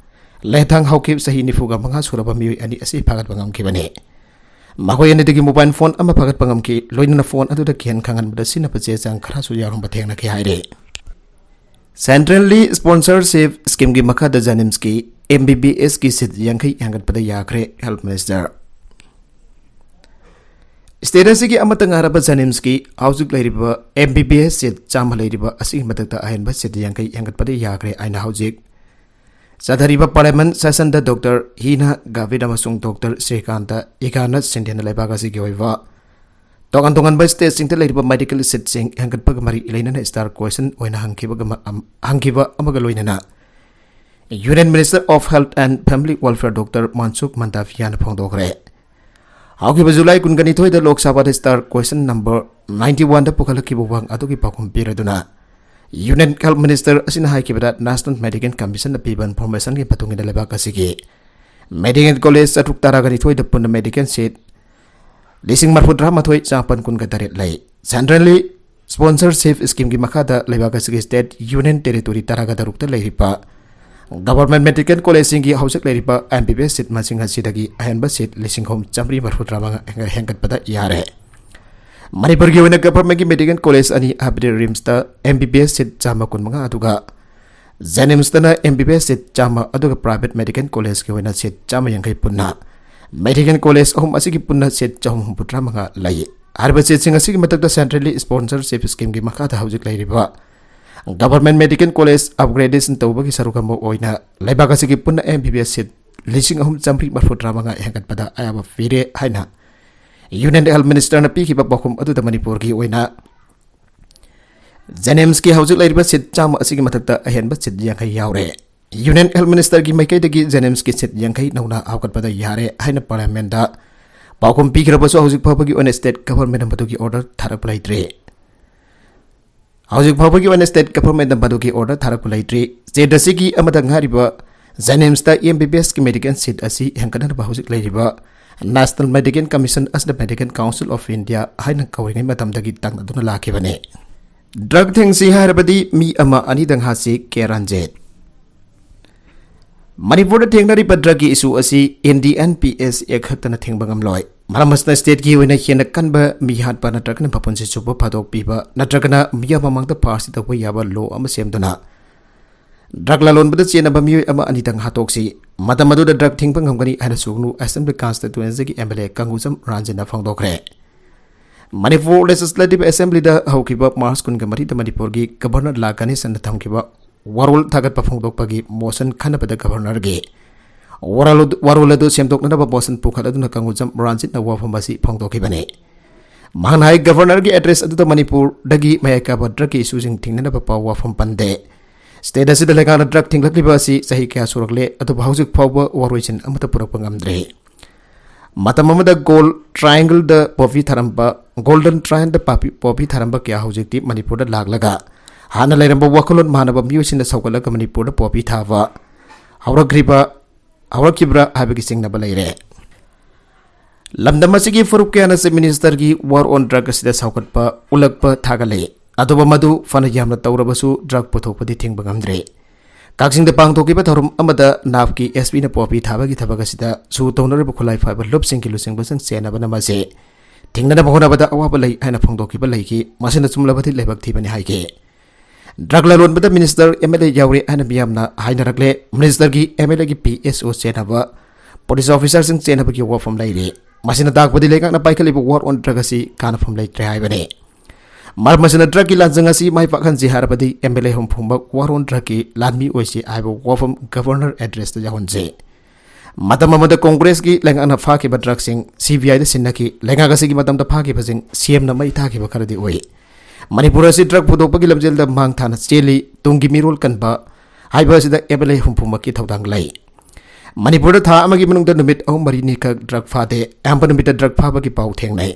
ꯂꯦꯊꯥꯡ ꯍꯥꯎꯀꯤꯞ, ꯆꯍꯤ ꯅꯤꯐꯨꯒ ꯃꯉꯥ ꯁꯨꯔꯕ ꯃꯤꯑꯣꯏ ꯑꯅꯤ ꯑꯁꯤ ꯐꯥꯒꯠꯄ ꯉꯝꯈꯤꯕꯅꯤ꯫ ꯃꯈꯣꯏ ꯑꯅꯤꯗꯒꯤ mobile phone ꯑꯃ ꯐꯥꯒꯠꯄ ꯉꯝꯈꯤ, ꯂꯣꯏꯅꯅ phone ꯑꯗꯨꯗ ꯀꯤꯍꯟ ꯈꯪꯍꯟꯕꯗ ꯁꯤꯖꯤꯟꯅꯕ ꯆꯦ ꯆꯥꯡ ꯈꯔꯁꯨ ꯌꯥꯎꯔꯝꯕ ꯊꯦꯡꯅꯈꯤ ꯍꯥꯏꯔꯤ꯫ Centrally sponsorship schemeꯒꯤ ꯃꯈꯥꯗ JNIMSꯀꯤ MBBSꯀꯤ seat ꯌꯥꯡꯈꯩ ꯍꯦꯟꯒꯠꯄꯗ ꯌꯥꯈ꯭ꯔꯦ, Health Minister꯫ State ꯑꯁꯤꯒꯤ ꯑꯃꯠꯇ ꯉꯥꯏꯔꯕ JNIMSꯀꯤ ꯍꯧꯖꯤꯛ ꯂꯩꯔꯤꯕ MBBS seat ꯆꯥꯝꯃ ꯂꯩꯔꯤꯕ ꯑꯁꯤꯒꯤ ꯃꯊꯛꯇ ꯑꯍꯦꯟꯕ seat ꯌꯥꯡꯈꯩ ꯍꯦꯟꯒꯠꯄꯗ ꯌꯥꯈ꯭ꯔꯦ ꯍꯥꯏꯅ ꯍꯧꯖꯤꯛ ꯆꯠꯊꯔꯤꯕ parliament sessionꯗ Doctor ꯍꯤꯅꯥ ꯒꯥꯕꯤꯠ ꯑꯃꯁꯨꯡ Doctor ꯁ꯭ꯔꯤꯀꯥꯟꯇ ꯏꯒꯥꯅꯥꯊ ꯁꯤꯟꯙꯦꯅ ꯂꯩꯕꯥꯛ ꯑꯁꯤꯒꯤ ꯑꯣꯏꯕ ꯇꯣꯉꯥꯟ ꯇꯣꯉꯥꯟꯕ ꯁ꯭ꯇꯦꯠꯁꯤꯡꯗ ꯂꯩꯔꯤꯕ ꯃꯦꯗꯤꯀꯦꯜ ꯁꯤꯠꯁꯤꯡ ꯍꯦꯟꯒꯠꯄꯒ ꯃꯔꯤ ꯂꯩꯅꯅ ꯁ꯭ꯇꯥꯔ ꯀ꯭ꯋꯦꯁꯟ ꯑꯣꯏꯅ ꯍꯪꯈꯤꯕꯒ ꯃ-, ꯑꯝ-, ꯍꯪꯈꯤꯕ ꯑꯃꯒ ꯂꯣꯏꯅꯅ Union Minister of Health and Family Welfare Doctor Mansukh Mandaviya ꯅ ꯐꯣꯡꯗꯣꯛꯈ꯭ꯔꯦ꯫ ꯍꯧꯈꯤꯕ ꯖꯨꯂꯥꯏ ꯀꯨꯟꯒ ꯅꯤꯊꯣꯏꯗ ꯂꯣꯛ ꯁꯚꯥꯗ ꯁ꯭ꯇꯥꯔ ꯀ꯭ꯋꯦꯁꯟ ꯅꯝꯕꯔ ꯅꯥꯏꯟꯇꯤ ꯋꯥꯟꯗ ꯄꯨꯈꯠꯂꯛꯈꯤꯕ ꯋꯥꯍꯪ ꯑꯗꯨꯒꯤ ꯄꯥꯎꯈꯨꯝ ꯄꯤꯔꯗꯨꯅ Union Health Minister ꯑꯁꯤꯅ ꯍꯥꯏꯈꯤꯕꯗ National Medical Commission ꯅ ꯄꯤꯕ ꯏꯟꯐꯣꯔꯃꯦꯁꯟꯒꯤ ꯃꯇꯨꯡ ꯏꯟꯅ ꯂꯩꯕꯥꯛ ꯑꯁꯤꯒꯤ ꯃꯦꯗꯤꯀꯦꯜ ꯀꯣꯂꯦꯖ ꯆꯥꯇ꯭ꯔꯨꯛ ꯇꯔꯥꯒ ꯅꯤꯊꯣꯏꯗ ꯄꯨꯟꯅ ꯃꯦꯗꯤꯀꯦꯜ ꯁꯤꯠ ꯂꯤꯁꯤꯡ ꯃꯔꯤꯐꯨ ꯇꯔꯥꯃꯥꯊꯣꯏ ꯆꯥꯃꯥꯄꯟ ꯀꯨꯟꯒ ꯇꯔꯦꯠ ꯂꯩ꯫ Centrally sponsorship scheme ꯒꯤ ꯃꯈꯥꯗ ꯂꯩꯕꯥꯛ ꯑꯁꯤꯒꯤ state, union territory ꯇꯔꯥꯒ ꯇꯔꯨꯛꯇ ꯂꯩꯔꯤꯕ government medical college ꯁꯤꯡꯒꯤ ꯍꯧꯖꯤꯛ ꯂꯩꯔꯤꯕ M B B S ꯁꯤꯠ ꯃꯁꯤꯡ ꯑꯁꯤꯗꯒꯤ ꯑꯍꯦꯟꯕ ꯁꯤꯠ ꯂꯤꯁꯤꯡ ꯑꯍꯨꯝ ꯆꯥꯃꯔꯤ ꯃꯔꯤꯐꯨ ꯇꯔꯥꯃꯉꯥ ꯍꯦꯟꯒꯠꯄꯗ ꯌꯥꯔꯦ꯫ ꯃꯅꯤꯄꯨꯔꯒꯤ ꯑꯣꯏꯅ government ꯀꯤ medical college ꯑꯅꯤ, ꯍꯥꯏꯕꯗꯤ RIMS ꯇ M B B S ꯁꯤꯠ ꯆꯥꯝꯃ ꯀꯨꯟꯃꯉꯥ, ꯑꯗꯨꯒ JNIMS ꯇꯅ M B B S ꯁꯤꯠ ꯆꯥꯝꯃ, ꯑꯗꯨꯒ private medical college ꯀꯤ ꯑꯣꯏꯅ ꯁꯤꯠ ꯆꯥꯝꯃ ꯌꯥꯡꯈꯩ ꯄꯨꯟꯅ medical college ꯑꯍꯨꯝ ꯑꯁꯤꯒꯤ ꯄꯨꯟꯅ ꯁꯤꯠ ꯆꯍꯨꯝ ꯍꯨꯝꯐꯨꯇꯔꯥ ꯃꯉꯥ ꯂꯩ꯫ ꯍꯥꯏꯔꯤꯕ ꯁꯤꯠꯁꯤꯡ ꯑꯁꯤꯒꯤ ꯃꯊꯛꯇ centrally sponsorship scheme ꯒꯤ ꯃꯈꯥꯗ ꯍꯧꯖꯤꯛ ꯂꯩꯔꯤꯕ government medical college upgradation ꯇꯧꯕꯒꯤ ꯁꯔꯨꯛ ꯑꯃ ꯑꯣꯏꯅ ꯂꯩꯕꯥꯛ ꯑꯁꯤꯒꯤ ꯄꯨꯟꯅ M B B S ꯁꯤꯠ ꯂꯤꯁꯤꯡ ꯑꯍꯨꯝ ꯆꯥꯃꯔꯤ ꯃꯔꯤꯐꯨ ꯇꯔꯥꯃꯉꯥ ꯍꯦꯟꯒꯠꯄꯗ ꯑꯌꯥꯕ ꯄꯤꯔꯦ ꯍꯥꯏꯅ Union Health Minister ꯅ ꯄꯤꯈꯤꯕ ꯄꯥꯎꯈꯨꯝ ꯑꯗꯨꯗ ꯃꯅꯤꯄꯨꯔꯒꯤ ꯑꯣꯏꯅ JNIMS ꯀꯤ ꯍꯧꯖꯤꯛ ꯂꯩꯔꯤꯕ ꯁꯤꯠ ꯆꯥꯝꯃ ꯑꯁꯤꯒꯤ ꯃꯊꯛꯇ ꯑꯍꯦꯟꯕ ꯁꯤꯠ ꯌꯥꯡꯈꯩ ꯌꯥꯎꯔꯦ꯫ Union Health Minister ꯒꯤ ꯃꯥꯏꯀꯩꯗꯒꯤ JNIMS ꯀꯤ ꯁꯤꯠ ꯌꯥꯡꯈꯩ ꯅꯧꯅ ꯍꯥꯞꯀꯠꯄꯗ ꯌꯥꯔꯦ ꯍꯥꯏꯅ Parliament ꯇ ꯄꯥꯎꯈꯨꯝ ꯄꯤꯈ꯭ꯔꯕꯁꯨ, ꯍꯧꯖꯤꯛ ꯐꯥꯎꯕꯒꯤ ꯑꯣꯏꯅ state government ꯅ ꯃꯗꯨꯒꯤ order ꯊꯥꯔꯛꯄ ꯂꯩꯇ꯭ꯔꯤ꯫ ꯍꯧꯖꯤꯛ ꯐꯥꯎꯕꯒꯤ ꯑꯣꯏꯅ state government ꯅ ꯃꯗꯨꯒꯤ order ꯊꯥꯔꯛꯄ ꯂꯩꯇ꯭ꯔꯤ꯫ State ꯑꯁꯤꯒꯤ ꯑꯃꯗ ꯉꯥꯏꯔꯤꯕ JNIMS ꯇ M B B S ꯀꯤ medical seat ꯑꯁꯤ ꯍꯦꯟꯒꯠꯅꯅꯕ ꯍꯧꯖꯤꯛ ꯂꯩꯔꯤꯕ National Medical Commission ꯑꯁꯤꯅ Medical Council of India ꯍꯥꯏꯅ ꯀꯧꯔꯤꯉꯩ ꯃꯇꯝꯗꯒꯤ ꯇꯥꯡꯅꯗꯨꯅ ꯂꯥꯛꯈꯤꯕꯅꯤ꯫ Drug ꯊꯤꯡꯁꯤ ꯍꯥꯏꯔꯕꯗꯤ ꯃꯤ ꯑꯃ ꯑꯅꯤꯗꯪ ꯍꯥꯠꯁꯤ, ꯀꯦ ꯔꯟꯖꯤꯠ꯫ ꯃꯅꯤꯄꯨꯔꯗ ꯊꯦꯡꯅꯔꯤꯕ drug ꯀꯤ issue ꯑꯁꯤ N D N P S Act ꯈꯛꯇꯅ ꯊꯤꯡꯕ ꯉꯝꯂꯣꯏ꯫ ꯃꯔꯝ ꯑꯁꯤꯅ state ꯀꯤ ꯑꯣꯏꯅ ꯍꯦꯟꯅ ꯀꯟꯕ ꯃꯤ ꯍꯥꯠꯄ ꯅꯠꯇ꯭ꯔꯒꯅ ꯃꯄꯨꯟꯁꯤ ꯆꯨꯞꯄ ꯐꯥꯗꯣꯛꯄꯤꯕ ꯅꯠꯇ꯭ꯔꯒꯅ ꯃꯤꯌꯥꯝ ꯃꯃꯥꯡꯗ ꯐꯥꯁꯤ ꯇꯧꯕ ꯌꯥꯕ law ꯑꯃ ꯁꯦꯝꯗꯨꯅ drug ꯂꯂꯣꯟꯕꯗ ꯆꯦꯟꯅꯕ ꯃꯤꯑꯣꯏ ꯑꯃ ꯑꯅꯤꯗꯪ ꯍꯥꯠꯇꯣꯛꯁꯤ꯫ ꯃꯇꯝ ꯑꯗꯨꯗ drug ꯊꯤꯡꯕ ꯉꯝꯒꯅꯤ ꯍꯥꯏꯅ ꯁꯨꯒꯅꯨ Assembly Constituency ꯒꯤ M L A ꯀꯪꯒꯨꯖꯝ ꯔꯟꯖꯤꯠꯅ ꯐꯣꯡꯗꯣꯛꯈ꯭ꯔꯦ꯫ Manipur Legislative Assembly ꯗ ꯍꯧꯈꯤꯕ March ꯀꯨꯟꯒ ꯃꯔꯤꯗ ꯃꯅꯤꯄꯨꯔꯒꯤ Governor ꯂꯥ ꯒꯅꯦꯁꯟꯅ ꯊꯝꯈꯤꯕ ꯋꯥꯔꯣꯜ ꯊꯥꯒꯠꯄ ꯐꯣꯡꯗꯣꯛꯄꯒꯤ motion ꯈꯟꯅꯕꯗ Governor ꯒꯤ ꯋꯥꯔꯣꯜ ꯑꯗꯨ, ꯋꯥꯔꯣꯜ ꯑꯗꯨ ꯁꯦꯝꯗꯣꯛꯅꯅꯕ motion ꯄꯨꯈꯠꯂꯗꯨꯅ ꯀꯪꯒꯨꯖꯝ ꯔꯟꯖꯤꯠꯅ ꯋꯥꯐꯝ ꯑꯁꯤ ꯐꯣꯡꯗꯣꯛꯈꯤꯕꯅꯤ꯫ ꯃꯍꯥꯛꯅ ꯍꯥꯏ, ꯒꯕꯔꯅꯔꯒꯤ ꯑꯦꯗ꯭ꯔꯦꯁ ꯑꯗꯨꯗ ꯃꯅꯤꯄꯨꯔꯗꯒꯤ ꯃꯌꯥꯏ ꯀꯥꯕ ꯗ꯭ꯔꯒꯀꯤ ꯏꯁꯨꯁꯤꯡ ꯊꯤꯡꯅꯅꯕ ꯄꯥꯎ ꯋꯥꯐꯝ ꯄꯟꯗꯦ꯫ ꯁ꯭ꯇꯦꯠ ꯑꯁꯤꯗ ꯂꯩꯉꯥꯛꯅ ꯗ꯭ꯔꯒ ꯊꯤꯡꯂꯛꯂꯤꯕ ꯑꯁꯤ ꯆꯍꯤ ꯀꯌꯥ ꯁꯨꯔꯛꯂꯦ, ꯑꯗꯨꯕꯨ ꯍꯧꯖꯤꯛ ꯐꯥꯎꯕ ꯋꯥꯔꯣꯏꯁꯤꯟ ꯑꯃꯠꯇ ꯄꯨꯔꯛꯄ ꯉꯝꯗ꯭ꯔꯤ꯫ ꯃꯇꯝ ꯑꯃꯗ ꯒꯣꯜ ꯇ꯭ꯔꯥꯏꯌꯦꯡꯒꯜꯗ ꯄꯣꯄꯤ ꯊꯥꯔꯝꯕ, ꯒꯣꯜꯗꯟ ꯇ꯭ꯔꯥꯏꯌꯦꯡꯒꯜꯗ ꯄꯥꯄꯤ-, ꯄꯣꯄꯤ ꯊꯥꯔꯝꯕ ꯀꯌꯥ ꯍꯧꯖꯤꯛꯇꯤ ꯃꯅꯤꯄꯨꯔꯗ ꯂꯥꯛꯂꯒ ꯍꯥꯟꯅ ꯂꯩꯔꯝꯕ ꯋꯥꯈꯜꯂꯣꯟ ꯃꯥꯟꯅꯕ ꯃꯤꯑꯣꯏꯁꯤꯡꯅ ꯁꯧꯒꯠꯂꯒ ꯃꯅꯤꯄꯨꯔꯗ ꯄꯣꯄꯤ ꯊꯥꯕ ꯍꯧꯔꯛꯈ꯭ꯔꯤꯕ, ꯍꯧꯔꯛꯈꯤꯕ꯭ꯔꯥ ꯍꯥꯏꯕꯒꯤ ꯆꯤꯡꯅꯕ ꯂꯩꯔꯦ꯫ ꯂꯝꯗꯝ ꯑꯁꯤꯒꯤ ꯐꯨꯔꯨꯞ ꯀꯌꯥꯅ Chief Ministerꯒꯤ War on Drug ꯑꯁꯤꯗ ꯁꯧꯒꯠꯄ ꯎꯠꯂꯛꯄ ꯊꯥꯒꯠꯂꯤ꯫ ꯑꯗꯨꯕꯨ ꯃꯗꯨ ꯐꯅ ꯌꯥꯝꯅ ꯇꯧꯔꯕꯁꯨ ꯗ꯭ꯔꯒ ꯄꯨꯊꯣꯛꯄꯗꯤ ꯊꯤꯡꯕ ꯉꯝꯗ꯭ꯔꯦ꯫ ꯀꯛꯆꯤꯡꯗ ꯄꯥꯡꯊꯣꯛꯈꯤꯕ ꯊꯧꯔꯝ ꯑꯃꯗ ꯅꯥꯞꯀꯤ SP ꯅ ꯄꯣꯄꯤ ꯊꯥꯕꯒꯤ ꯊꯕꯛ ꯑꯁꯤꯗ ꯁꯨ ꯇꯧꯅꯔꯤꯕ ꯈꯨꯠꯂꯥꯏ ꯄꯥꯏꯕ ꯂꯨꯞꯁꯤꯡꯒꯤ ꯂꯨꯆꯤꯡꯕꯁꯤꯡ ꯆꯦꯟꯅꯕꯅ ꯃꯁꯤ ꯊꯤꯡꯅꯅꯕ ꯍꯣꯠꯅꯕꯗ ꯑꯋꯥꯕ ꯂꯩ ꯍꯥꯏꯅ ꯐꯣꯡꯗꯣꯛꯈꯤꯕ ꯂꯩꯈꯤ꯫ ꯃꯁꯤꯅ ꯆꯨꯝꯂꯕꯗꯤ ꯂꯥꯏꯕꯛ ꯊꯤꯕꯅꯤ ꯍꯥꯏꯈꯤ꯫ ꯗ꯭ꯔꯒ ꯂꯂꯣꯟꯕꯗ minister, MLA ꯌꯥꯎꯔꯦ ꯍꯥꯏꯅ ꯃꯤꯌꯥꯝꯅ ꯍꯥꯏꯅꯔꯛꯂꯦ꯫ Ministerꯒꯤ, MLAꯒꯤ PSO ꯆꯦꯟꯅꯕ, police officerꯁꯤꯡ ꯆꯦꯟꯅꯕꯒꯤ ꯋꯥꯐꯝ ꯂꯩꯔꯤ꯫ ꯃꯁꯤꯅ ꯇꯥꯛꯄꯗꯤ ꯂꯩꯉꯥꯛꯅ ꯄꯥꯏꯈꯠꯂꯤꯕ war on drug ꯑꯁꯤ ꯀꯥꯟꯅꯐꯝ ꯂꯩꯇ꯭ꯔꯦ ꯍꯥꯏꯕꯅꯤ꯫ ꯃꯔꯝ ꯑꯁꯤꯅ ꯗ꯭ꯔꯒꯀꯤ ꯂꯥꯟꯖꯪ ꯑꯁꯤ ꯃꯥꯏ ꯄꯥꯛꯍꯟꯁꯤ ꯍꯥꯏꯔꯕꯗꯤ MLA ꯍꯨꯝꯐꯨꯃꯛ war on drugꯀꯤ ꯂꯥꯟꯃꯤ ꯑꯣꯏꯁꯤ ꯍꯥꯏꯕ ꯋꯥꯐꯝ Governor Addressꯇ ꯌꯥꯎꯍꯟꯁꯤ꯫ ꯃꯇꯝ ꯑꯃꯗ ꯀꯣꯡꯒ꯭ꯔꯦꯁꯀꯤ ꯂꯩꯉꯥꯛꯅ ꯐꯥꯈꯤꯕ ꯗ꯭ꯔꯒꯁꯤꯡ CBIꯗ ꯁꯤꯟꯅꯈꯤ꯫ ꯂꯩꯉꯥꯛ ꯑꯁꯤꯒꯤ ꯃꯇꯝꯗ ꯐꯥꯈꯤꯕꯁꯤꯡ CMꯅ ꯃꯩ ꯊꯥꯈꯤꯕ ꯈꯔꯗꯤ ꯑꯣꯏ꯫ ꯃꯅꯤꯄꯨꯔ ꯑꯁꯤ ꯗ꯭ꯔꯒ ꯄꯨꯊꯣꯛꯄꯒꯤ ꯂꯝꯖꯦꯜꯗ ꯃꯥꯡ ꯊꯥꯅ ꯆꯦꯜꯂꯤ꯫ ꯇꯨꯡꯒꯤ ꯃꯤꯔꯣꯜ ꯀꯟꯕ ꯍꯥꯏꯕ ꯑꯁꯤꯗ MLA ꯍꯨꯝꯐꯨꯃꯛꯀꯤ ꯊꯧꯗꯥꯡ ꯂꯩ꯫ ꯃꯅꯤꯄꯨꯔꯗ ꯊꯥ ꯑꯃꯒꯤ ꯃꯅꯨꯡꯗ ꯅꯨꯃꯤꯠ ꯑꯍꯨꯝ ꯃꯔꯤꯅꯤꯈꯛ ꯗ꯭ꯔꯒ ꯐꯥꯗꯦ꯫ ꯑꯌꯥꯝꯕ ꯅꯨꯃꯤꯠꯇ ꯗ꯭ꯔꯒ ꯐꯥꯕꯒꯤ ꯄꯥꯎ ꯊꯦꯡꯅꯩ꯫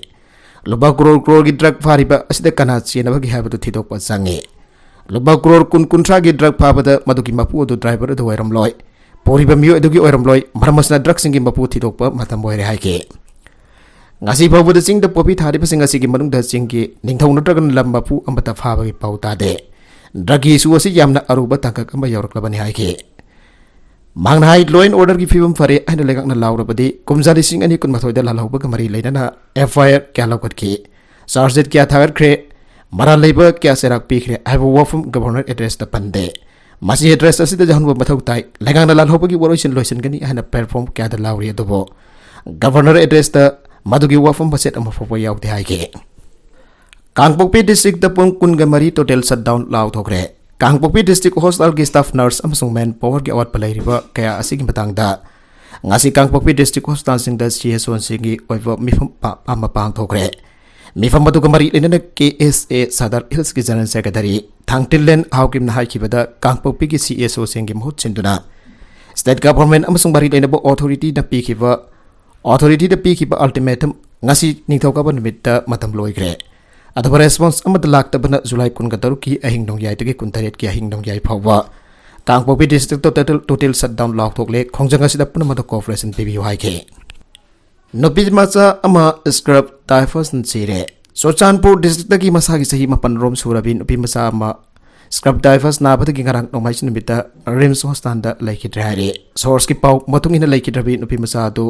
ꯂꯨꯄꯥ ꯀ꯭ꯔꯣꯔ ꯀ꯭ꯔꯣꯔꯒꯤ ꯗ꯭ꯔꯒ ꯐꯥꯔꯤꯕ ꯑꯁꯤꯗ ꯀꯅꯥ ꯆꯦꯟꯅꯕꯒꯦ ꯍꯥꯏꯕꯗꯨ ꯊꯤꯗꯣꯛꯄ ꯆꯪꯉꯤ꯫ ꯂꯨꯄꯥ ꯀ꯭ꯔꯣꯔ ꯀꯨꯟ ꯀꯨꯟꯊ꯭ꯔꯥꯒꯤ ꯗ꯭ꯔꯒ ꯐꯥꯕꯗ ꯃꯗꯨꯒꯤ ꯃꯄꯨ ꯑꯗꯨ ꯗ꯭ꯔꯥꯏꯚꯔ ꯑꯗꯨ ꯑꯣꯏꯔꯝꯂꯣꯏ, ꯄꯨꯔꯤꯕ ꯃꯤꯑꯣꯏ ꯑꯗꯨꯒꯤ ꯑꯣꯏꯔꯝꯂꯣꯏ꯫ ꯃꯔꯝ ꯑꯁꯤꯅ ꯗ꯭ꯔꯒꯁꯤꯡꯒꯤ ꯃꯄꯨ ꯊꯤꯗꯣꯛꯄ ꯃꯇꯝ ꯑꯣꯏꯔꯦ ꯍꯥꯏꯈꯤ꯫ ꯉꯁꯤ ꯐꯥꯎꯕꯗ ꯆꯤꯡꯗ ꯄꯣꯄꯤ ꯊꯥꯔꯤꯕꯁꯤꯡ ꯑꯁꯤꯒꯤ ꯃꯅꯨꯡꯗ ꯆꯤꯡꯒꯤ ꯅꯤꯡꯊꯧ ꯅꯠꯇ꯭ꯔꯒꯅ ꯂꯝ ꯃꯄꯨ ꯑꯃꯠꯇ ꯐꯥꯕꯒꯤ ꯄꯥꯎ ꯇꯥꯗꯦ꯫ ꯗ꯭ꯔꯒꯀꯤ ꯏꯁꯨ ꯑꯁꯤ ꯌꯥꯝꯅ ꯑꯔꯨꯕ ꯇꯥꯡꯀꯛ ꯑꯃ ꯌꯧꯔꯛꯂꯕꯅꯤ ꯍꯥꯏꯈꯤ꯫ ꯃꯍꯥꯛꯅ ꯍꯥꯏ, law and orderꯒꯤ ꯐꯤꯕꯝ ꯐꯔꯦ ꯍꯥꯏꯅ ꯂꯩꯉꯥꯛꯅ ꯂꯥꯎꯔꯕꯗꯤ ꯀꯨꯝꯖꯥ ꯂꯤꯁꯤꯡ ꯑꯅꯤ ꯀꯨꯟꯃꯥꯊꯣꯏꯗ ꯂꯥꯜꯍꯧꯕꯒ ꯃꯔꯤ ꯂꯩꯅꯅ FIR ꯀꯌꯥ ꯂꯧꯈꯠꯈꯤ, charge sheet ꯀꯌꯥ ꯊꯥꯒꯠꯈ꯭ꯔꯦ, ꯃꯔꯥꯜ ꯂꯩꯕ ꯀꯌꯥ ꯆꯩꯔꯥꯛ ꯄꯤꯈ꯭ꯔꯦ ꯍꯥꯏꯕ ꯋꯥꯐꯝ Governor Addressꯇ ꯄꯟꯗꯦ꯫ ꯃꯁꯤ address ꯑꯁꯤꯗ ꯌꯥꯎꯍꯟꯕ ꯃꯊꯧ ꯇꯥꯏ꯫ ꯂꯩꯉꯥꯛꯅ ꯂꯥꯜꯍꯧꯕꯒꯤ ꯋꯥꯔꯣꯏꯁꯤꯟ ꯂꯣꯏꯁꯤꯟꯒꯅꯤ ꯍꯥꯏꯅ platform ꯀꯌꯥꯗ ꯂꯥꯎꯔꯤ, ꯑꯗꯨꯕꯨ Governor Addressꯇ ꯃꯗꯨꯒꯤ ꯋꯥꯐꯝ ꯃꯆꯦꯠ ꯑꯃ ꯐꯥꯎꯕ ꯌꯥꯎꯗꯦ ꯍꯥꯏꯈꯤ꯫ ꯀꯥꯡꯄꯣꯛꯄꯤ districtꯇ ꯄꯨꯡ ꯀꯨꯟꯒ ꯃꯔꯤ total shutdown ꯂꯥꯎꯊꯣꯛꯈ꯭ꯔꯦ꯫ ꯀꯥꯡꯄꯣꯛꯄꯤ district hospitalꯒꯤ staff, nurse ꯑꯃꯁꯨꯡ manpowerꯒꯤ ꯑꯋꯥꯠꯄ ꯂꯩꯔꯤꯕ ꯀꯌꯥ ꯑꯁꯤꯒꯤ ꯃꯇꯥꯡꯗ ꯉꯁꯤ ꯀꯥꯡꯄꯣꯛꯄꯤ district hospitalꯁꯤꯡꯗ CSOꯁꯤꯡꯒꯤ ꯑꯣꯏꯕ ꯃꯤꯐꯝ ꯄꯥ-, ꯑꯃ ꯄꯥꯡꯊꯣꯛꯈ꯭ꯔꯦ꯫ ꯃꯤꯐꯝ ꯑꯗꯨꯒ ꯃꯔꯤ ꯂꯩꯅꯅ ꯀꯦ ꯑꯦꯁ ꯑꯦ ꯁꯥꯗꯥꯔ ꯍꯤꯜꯁꯀꯤ ꯖꯦꯅꯔꯦꯜ ꯁꯦꯀ꯭ꯔꯦꯇꯔꯤ ꯊꯥꯡꯇꯤꯜꯂꯦꯟ ꯍꯥꯎꯀꯤꯝꯅ ꯍꯥꯏꯈꯤꯕꯗ ꯀꯥꯡꯄꯣꯛꯄꯤꯒꯤ ꯁꯤ ꯑꯦꯁ ꯑꯣꯁꯤꯡꯒꯤ ꯃꯍꯨꯠ ꯁꯤꯟꯗꯨꯅ ꯁ꯭ꯇꯦꯠ ꯒꯚꯔꯟꯃꯦꯟꯠ ꯑꯃꯁꯨꯡ ꯃꯔꯤ ꯂꯩꯅꯕ ꯑꯣꯊꯣꯔꯤꯇꯤꯅ ꯄꯤꯈꯤꯕ ꯑꯣꯊꯣꯔꯤꯇꯤꯗ ꯄꯤꯈꯤꯕ ꯑꯜꯇꯤꯃꯦꯇꯝ ꯉꯁꯤ ꯅꯤꯡꯊꯧꯀꯥꯕ ꯅꯨꯃꯤꯠꯇ ꯃꯇꯝ ꯂꯣꯏꯈ꯭ꯔꯦ꯫ ꯑꯗꯨꯕꯨ ꯔꯦꯁꯄꯣꯟꯁ ꯑꯃꯠꯇ ꯂꯥꯛꯇꯕꯅ ꯖꯨꯂꯥꯏ ꯀꯨꯟꯒ ꯇꯔꯨꯛꯀꯤ ꯑꯍꯤꯡ ꯅꯣꯡꯌꯥꯏꯗꯒꯤ ꯀꯨꯟꯇꯔꯦꯠꯀꯤ ꯑꯍꯤꯡ ꯅꯣꯡꯌꯥꯏ ꯐꯥꯎꯕ ꯀꯥꯡꯄꯣꯛꯄꯤ ꯗꯤꯁꯇ꯭ꯔꯤꯛꯇ ꯇꯣꯇꯦꯜ, ꯇꯣꯇꯦꯜ ꯁꯠꯗꯥꯎꯟ ꯂꯥꯎꯊꯣꯛꯂꯦ꯫ ꯈꯣꯡꯖꯪ ꯑꯁꯤꯗ ꯄꯨꯝꯅꯃꯛꯇ ꯀꯣꯑꯣꯄꯔꯦꯁꯟ ꯄꯤꯕꯤꯌꯨ ꯍꯥꯏꯈꯤ꯫ ꯅꯨꯄꯤ ꯃꯆꯥ ꯑꯃ ꯁ꯭ꯀ꯭ꯔꯕ ꯇꯥꯏꯐꯁꯅ ꯁꯤꯔꯦ꯫ ꯆꯨꯔꯆꯥꯟꯄꯨꯔ ꯗꯤꯁꯇ꯭ꯔꯤꯛꯇꯒꯤ ꯃꯁꯥꯒꯤ ꯆꯍꯤ ꯃꯥꯄꯟ ꯔꯣꯝ ꯁꯨꯔꯕꯤ ꯅꯨꯄꯤ ꯃꯆꯥ ꯑꯃ ꯁ꯭ꯀ꯭ꯔꯕ ꯇꯥꯏꯐꯁ ꯅꯥꯕꯗꯒꯤ ꯉꯔꯥꯡ ꯅꯣꯡꯃꯥꯏꯖꯤꯡ ꯅꯨꯃꯤꯠꯇ ꯔꯤꯝꯁ ꯍꯣꯁꯄꯤꯇꯥꯜꯗ ꯂꯩꯈꯤꯗ꯭ꯔꯦ ꯍꯥꯏꯔꯤ꯫ ꯁꯣꯔꯁꯀꯤ ꯄꯥꯎ ꯃꯇꯨꯡ ꯏꯟꯅ ꯂꯩꯈꯤꯗ꯭ꯔꯕꯤ ꯅꯨꯄꯤ ꯃꯆꯥ ꯑꯗꯨ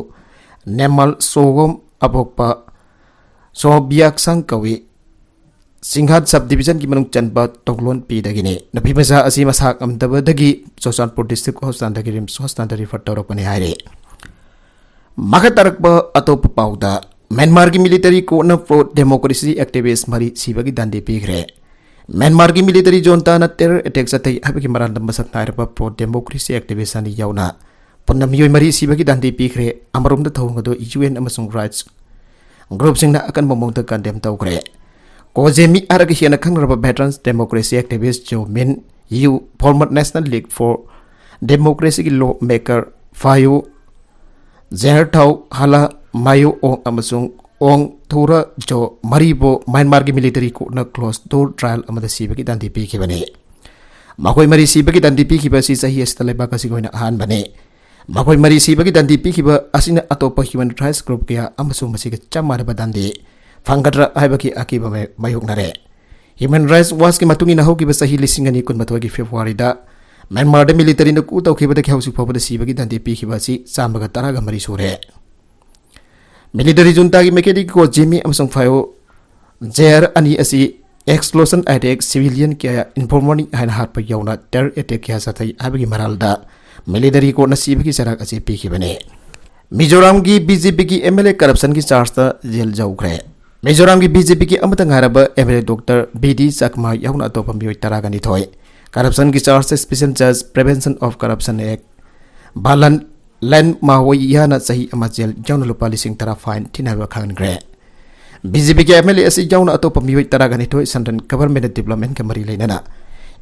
ꯅꯦꯃꯜ ꯁꯣꯋꯣꯝ ꯑꯄꯣꯛꯄ ꯁꯣꯕꯤꯌꯥꯛꯁꯥꯡ ꯀꯧꯏ꯫ ꯁꯤꯡꯍꯥꯠ ꯁꯕ ꯗꯤꯕꯤꯖꯟꯒꯤ ꯃꯅꯨꯡ ꯆꯟꯕ ꯇꯣꯡꯂꯣꯟ ꯄꯤꯗꯒꯤꯅꯤ꯫ ꯅꯨꯄꯤ ꯃꯆꯥ ꯑꯁꯤ ꯃꯁꯥ ꯉꯝꯗꯕꯗꯒꯤ ꯆꯨꯔꯆꯥꯟꯄꯨꯔ ꯗꯤꯁꯇ꯭ꯔꯤꯛ ꯍꯣꯁꯄꯤꯇꯥꯜꯗꯒꯤ ꯔꯤꯝꯁ ꯍꯣꯁꯄꯤꯇꯥꯜꯗ ꯔꯤꯐꯔ ꯇꯧꯔꯛꯄꯅꯤ ꯍꯥꯏꯔꯤ꯫ ꯃꯈꯥ ꯇꯥꯔꯛꯄ ꯑꯇꯣꯞꯄ ꯄꯥꯎꯗ, ꯃ꯭ꯌꯥꯟꯃꯥꯔꯒꯤ ꯃꯤꯂꯤꯇꯔꯤ ꯀꯣꯔꯠꯅ ꯄ꯭ꯔꯣ ꯗꯦꯃꯣꯀ꯭ꯔꯦꯁꯤ ꯑꯦꯛꯇꯤꯚꯤꯁ꯭ꯠ ꯃꯔꯤ ꯁꯤꯕꯒꯤ ꯗꯟꯗꯤ ꯄꯤꯈ꯭ꯔꯦ꯫ ꯃ꯭ꯌꯥꯟꯃꯥꯔꯒꯤ ꯃꯤꯂꯤꯇꯔꯤ ꯖꯨꯟꯇꯥꯅ ꯇꯦꯔꯔ ꯑꯦꯇꯦꯛ ꯆꯠꯊꯩ ꯍꯥꯏꯕꯒꯤ ꯃꯔꯥꯜꯗ ꯃꯁꯛ ꯅꯥꯏꯔꯕ ꯄ꯭ꯔꯣ ꯗꯦꯃꯣꯀ꯭ꯔꯦꯁꯤ ꯑꯦꯛꯇꯤꯚꯤꯁ꯭ꯠ ꯑꯅꯤ ꯌꯥꯎꯅ ꯄꯨꯟꯅ ꯃꯤꯑꯣꯏ ꯃꯔꯤ ꯁꯤꯕꯒꯤ ꯗꯟꯗꯤ ꯄꯤꯈ꯭ꯔꯦ꯫ ꯑꯃꯔꯣꯝꯗ ꯊꯧꯑꯣꯡ ꯑꯗꯨ ꯌꯨ ꯑꯦꯟ ꯑꯃꯁꯨꯡ ꯔꯥꯏꯠꯁ ꯒ꯭ꯔꯨꯞꯁꯤꯡꯅ ꯑꯀꯟꯕ ꯃꯑꯣꯡꯗ ꯀꯟꯗꯦꯝ ꯇꯧꯈ꯭ꯔꯦ꯫ ꯀꯣ ꯖꯦꯃꯤ ꯍꯥꯏꯔꯒ ꯍꯦꯟꯅ ꯈꯪꯅꯔꯕ veterans democracy activist Kyaw Min Yu, former national league for ꯗꯦꯃꯣꯀ꯭ꯔꯦꯁꯤꯒꯤ lawmaker Phyo Zeya Thaw Hla Myo Aung ꯑꯃꯁꯨꯡ ꯑꯣꯡ ꯊꯨꯔꯥ ꯖꯣ ꯃꯔꯤꯕꯨ ꯃ꯭ꯌꯥꯟꯃꯥꯔꯒꯤ ꯃꯤꯂꯤꯇꯔꯤ ꯀꯣꯔꯠꯅ ꯀ꯭ꯂꯣꯖ ꯗꯣꯔ ꯇ꯭ꯔꯥꯏꯜ ꯑꯃꯗ ꯁꯤꯕꯒꯤ ꯗꯟꯗꯤ ꯄꯤꯈꯤꯕꯅꯤ꯫ ꯃꯈꯣꯏ ꯃꯔꯤ ꯁꯤꯕꯒꯤ ꯗꯟꯗꯤ ꯄꯤꯈꯤꯕ ꯑꯁꯤ ꯆꯍꯤ ꯑꯁꯤꯗ ꯂꯩꯕꯥꯛ ꯑꯁꯤꯒꯤ ꯑꯣꯏꯅ ꯑꯍꯥꯟꯕꯅꯤ꯫ ꯃꯈꯣꯏ ꯃꯔꯤ ꯁꯤꯕꯒꯤ ꯗꯟꯗꯤ ꯄꯤꯈꯤꯕ ꯑꯁꯤꯅ ꯑꯇꯣꯞꯄ ꯍ꯭ꯌꯨꯃꯦꯟ ꯔꯥꯏꯠꯁ ꯒ꯭ꯔꯨꯞ ꯀꯌꯥ ꯑꯃꯁꯨ ꯃꯁꯤꯒ ꯆꯞ ꯃꯥꯟꯅꯕ ꯗꯟꯗꯤ ꯐꯪꯒꯗ꯭ꯔꯥ ꯍꯥꯏꯕꯒꯤ ꯑꯀꯤꯕ ꯃꯥꯌꯣꯛꯅꯔꯦ꯫ ꯍ꯭ꯌꯨꯃꯦꯟ ꯔꯥꯏꯠꯁ ꯋꯥꯆꯀꯤ ꯃꯇꯨꯡ ꯏꯟꯅ ꯍꯧꯈꯤꯕ ꯆꯍꯤ ꯂꯤꯁꯤꯡ ꯑꯅꯤ ꯀꯨꯟꯃꯥꯊꯣꯏꯒꯤ ꯐꯦꯕ꯭ꯔꯨꯋꯥꯔꯤꯗ ꯃ꯭ꯌꯥꯟꯃꯥꯔꯗ ꯃꯤꯂꯤꯇꯔꯤꯅ ꯀꯨ ꯇꯧꯈꯤꯕꯗꯒꯤ ꯍꯧꯖꯤꯛ ꯐꯥꯎꯕꯗ ꯁꯤꯕꯒꯤ ꯗꯟꯗꯤ ꯄꯤꯈꯤꯕ ꯑꯁꯤ ꯆꯥꯝꯃꯒ ꯇꯔꯥꯒ ꯃꯔꯤ ꯁꯨꯔꯦ꯫ ꯃꯤꯂꯤꯇꯔꯤ ꯖꯨꯟꯇꯥꯒꯤ ꯃꯥꯏꯀꯩꯗꯒꯤ ꯀꯣ ꯖꯦꯃꯤ ꯑꯃꯁꯨꯡ ꯐꯥꯌꯣ ꯖꯦꯍꯔ ꯑꯅꯤ ꯑꯁꯤ ꯑꯦꯛꯁꯄ꯭ꯂꯣꯖꯟ ꯑꯦꯇꯦꯛ, ꯁꯤꯚꯤꯂꯤꯌꯟ ꯀꯌꯥ ꯏꯟꯐꯣꯔꯃꯔꯅꯤ ꯍꯥꯏꯅ ꯍꯥꯠꯄ ꯌꯥꯎꯅ ꯇꯦꯔꯔ ꯑꯦꯇꯦꯛ ꯀꯌꯥ ꯆꯠꯊꯩ ꯍꯥꯏꯕꯒꯤ ꯃꯔꯥꯜꯗ ꯃꯤꯂꯤꯇꯔꯤ ꯀꯣꯔꯠꯅ ꯁꯤꯕꯒꯤ ꯆꯩꯔꯥꯛ ꯑꯁꯤ ꯄꯤꯈꯤꯕꯅꯤ꯫ ꯃꯤꯖꯣꯔꯥꯝꯒꯤ ꯕꯤ ꯖꯦ ꯄꯤꯒꯤ ꯑꯦꯝ ꯑꯦꯜ ꯑꯦ ꯀꯔꯞꯁꯟꯒꯤ ꯆꯥꯔꯖꯇ ꯖꯦꯜ ꯌꯧꯈ꯭ꯔꯦ꯫ ꯃꯤꯖꯣꯔꯥꯝꯒꯤ ꯕꯤ ꯖꯦ ꯄꯤꯒꯤ ꯑꯃꯠꯇ ꯉꯥꯏꯔꯕ M L A doctor B D Chakma ꯌꯥꯎꯅ ꯑꯇꯣꯞꯄ ꯃꯤꯑꯣꯏ ꯇꯔꯥꯒ ꯅꯤꯊꯣꯏ ꯀꯔꯞꯁꯟꯒꯤ ꯆꯥꯔꯖꯇ Special Judge Prevention of Corruption Act, ꯕꯥꯂꯟ ꯂꯦꯟ ꯃꯥꯋꯣꯌꯥꯅ ꯆꯍꯤ ꯑꯃ ꯖꯦꯜ ꯌꯥꯎꯅ ꯂꯨꯄꯥ ꯂꯤꯁꯤꯡ ꯇꯔꯥ ꯐꯥꯏꯟ ꯊꯤꯅꯕ ꯈꯪꯍꯟꯈ꯭ꯔꯦ꯫ ꯕꯤ ꯖꯦ ꯄꯤꯒꯤ ꯑꯦꯝ ꯑꯦꯜ ꯑꯦ ꯑꯁꯤ ꯌꯥꯎꯅ ꯑꯇꯣꯞꯄ ꯃꯤꯑꯣꯏ ꯇꯔꯥꯒ ꯅꯤꯊꯣꯏ Central Government Developmentꯀ ꯃꯔꯤ ꯂꯩꯅꯅ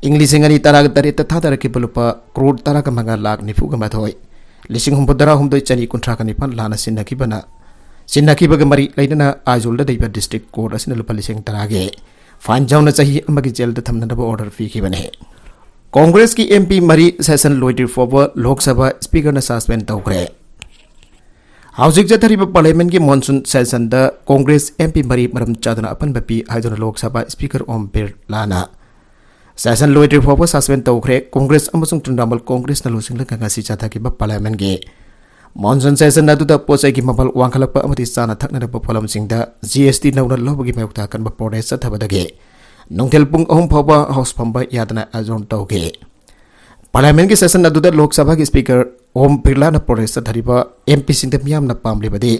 ꯏꯪ ꯂꯤꯁꯤꯡ ꯑꯅꯤ ꯇꯔꯥꯒ ꯇꯔꯦꯠꯇ ꯊꯥꯗꯔꯛꯈꯤꯕ ꯂꯨꯄꯥ ꯀ꯭ꯔꯣꯔ ꯇꯔꯥꯒ ꯃꯉꯥ ꯂꯥꯈ ꯅꯤꯐꯨꯒ ꯃꯥꯊꯣꯏ, ꯂꯤꯁꯤꯡ ꯍꯨꯝꯐꯨ ꯇꯔꯥꯍꯨꯝꯗꯣꯏ ꯆꯅꯤ ꯀꯨꯟꯊ꯭ꯔꯥꯒ ꯅꯤꯄꯥꯟ ꯂꯥꯟꯅ ꯁꯤꯟꯅꯈꯤꯕꯅ, ꯁꯤꯟꯅꯈꯤꯕꯒ ꯃꯔꯤ ꯂꯩꯅꯅ ꯑꯥꯏꯖꯣꯜꯗ ꯂꯩꯕ district court ꯑꯁꯤꯅ ꯂꯨꯄꯥ ꯂꯤꯁꯤꯡ ꯇꯔꯥꯒꯤ fine ꯌꯥꯎꯅ ꯆꯍꯤ ꯑꯃꯒꯤ ꯖꯦꯜꯗ ꯊꯝꯅꯅꯕ order ꯄꯤꯈꯤꯕꯅꯤ꯫ ꯀꯣꯡꯒ꯭ꯔꯦꯁꯀꯤ ꯑꯦꯝ ꯄꯤ ꯃꯔꯤ session ꯂꯣꯏꯗ꯭ꯔꯤ ꯐꯥꯎꯕ ꯂꯣꯛ ꯁꯚꯥ Speakerꯅ suspend ꯇꯧꯈ꯭ꯔꯦ꯫ ꯍꯧꯖꯤꯛ ꯆꯠꯊꯔꯤꯕ Parliamentꯀꯤ monsoon sessionꯗ ꯀꯣꯡꯒ꯭ꯔꯦꯁ ꯑꯦꯝ ꯄꯤ ꯃꯔꯤ ꯃꯔꯝ ꯆꯥꯗꯅ ꯑꯄꯟꯕ ꯄꯤ ꯍꯥꯏꯗꯨꯅ ꯂꯣꯛ ꯁꯚꯥ Speaker ꯑꯣꯝ ꯕꯤꯔꯂꯥꯅ session ꯂꯣꯏꯗ꯭ꯔꯤ ꯐꯥꯎꯕ suspend ꯇꯧꯈ꯭ꯔꯦ꯫ ꯀꯣꯡꯒ꯭ꯔꯦꯁ ꯑꯃꯁꯨꯡ ꯇ꯭ꯔꯤꯅꯥꯃꯨꯜ ꯀꯣꯡꯒ꯭ꯔꯦꯁꯅ ꯂꯨꯆꯤꯡꯂꯒ ꯉꯁꯤ ꯆꯠꯊꯈꯤꯕ Parliamentꯀꯤ monsoon session ꯑꯗꯨꯗ ꯄꯣꯠ ꯆꯩꯒꯤ ꯃꯃꯜ ꯋꯥꯡꯈꯠꯂꯛꯄ ꯑꯃꯗꯤ ꯆꯥꯅ ꯊꯛꯅꯅꯕ ꯄꯣꯠꯂꯝꯁꯤꯡꯗ G S T ꯅꯧꯅ ꯂꯧꯕꯒꯤ ꯃꯥꯌꯣꯛꯇ ꯑꯀꯟꯕ protest ꯆꯠꯊꯕꯗꯒꯤ ꯅꯨꯡꯊꯤꯜ ꯄꯨꯡ ꯑꯍꯨꯝ ꯐꯥꯎꯕ House ꯐꯝꯕ ꯌꯥꯗꯅ adjourn ꯇꯧꯈꯤ꯫ Parliamentꯀꯤ session ꯑꯗꯨꯗ ꯂꯣꯛ ꯁꯚꯥꯒꯤ Speaker ꯑꯣꯝ ꯕꯤꯔꯂꯥꯅ protest ꯆꯠꯊꯔꯤꯕ ꯑꯦꯝ ꯄꯤꯁꯤꯡꯗ ꯃꯤꯌꯥꯝꯅ ꯄꯥꯝꯂꯤꯕꯗꯤ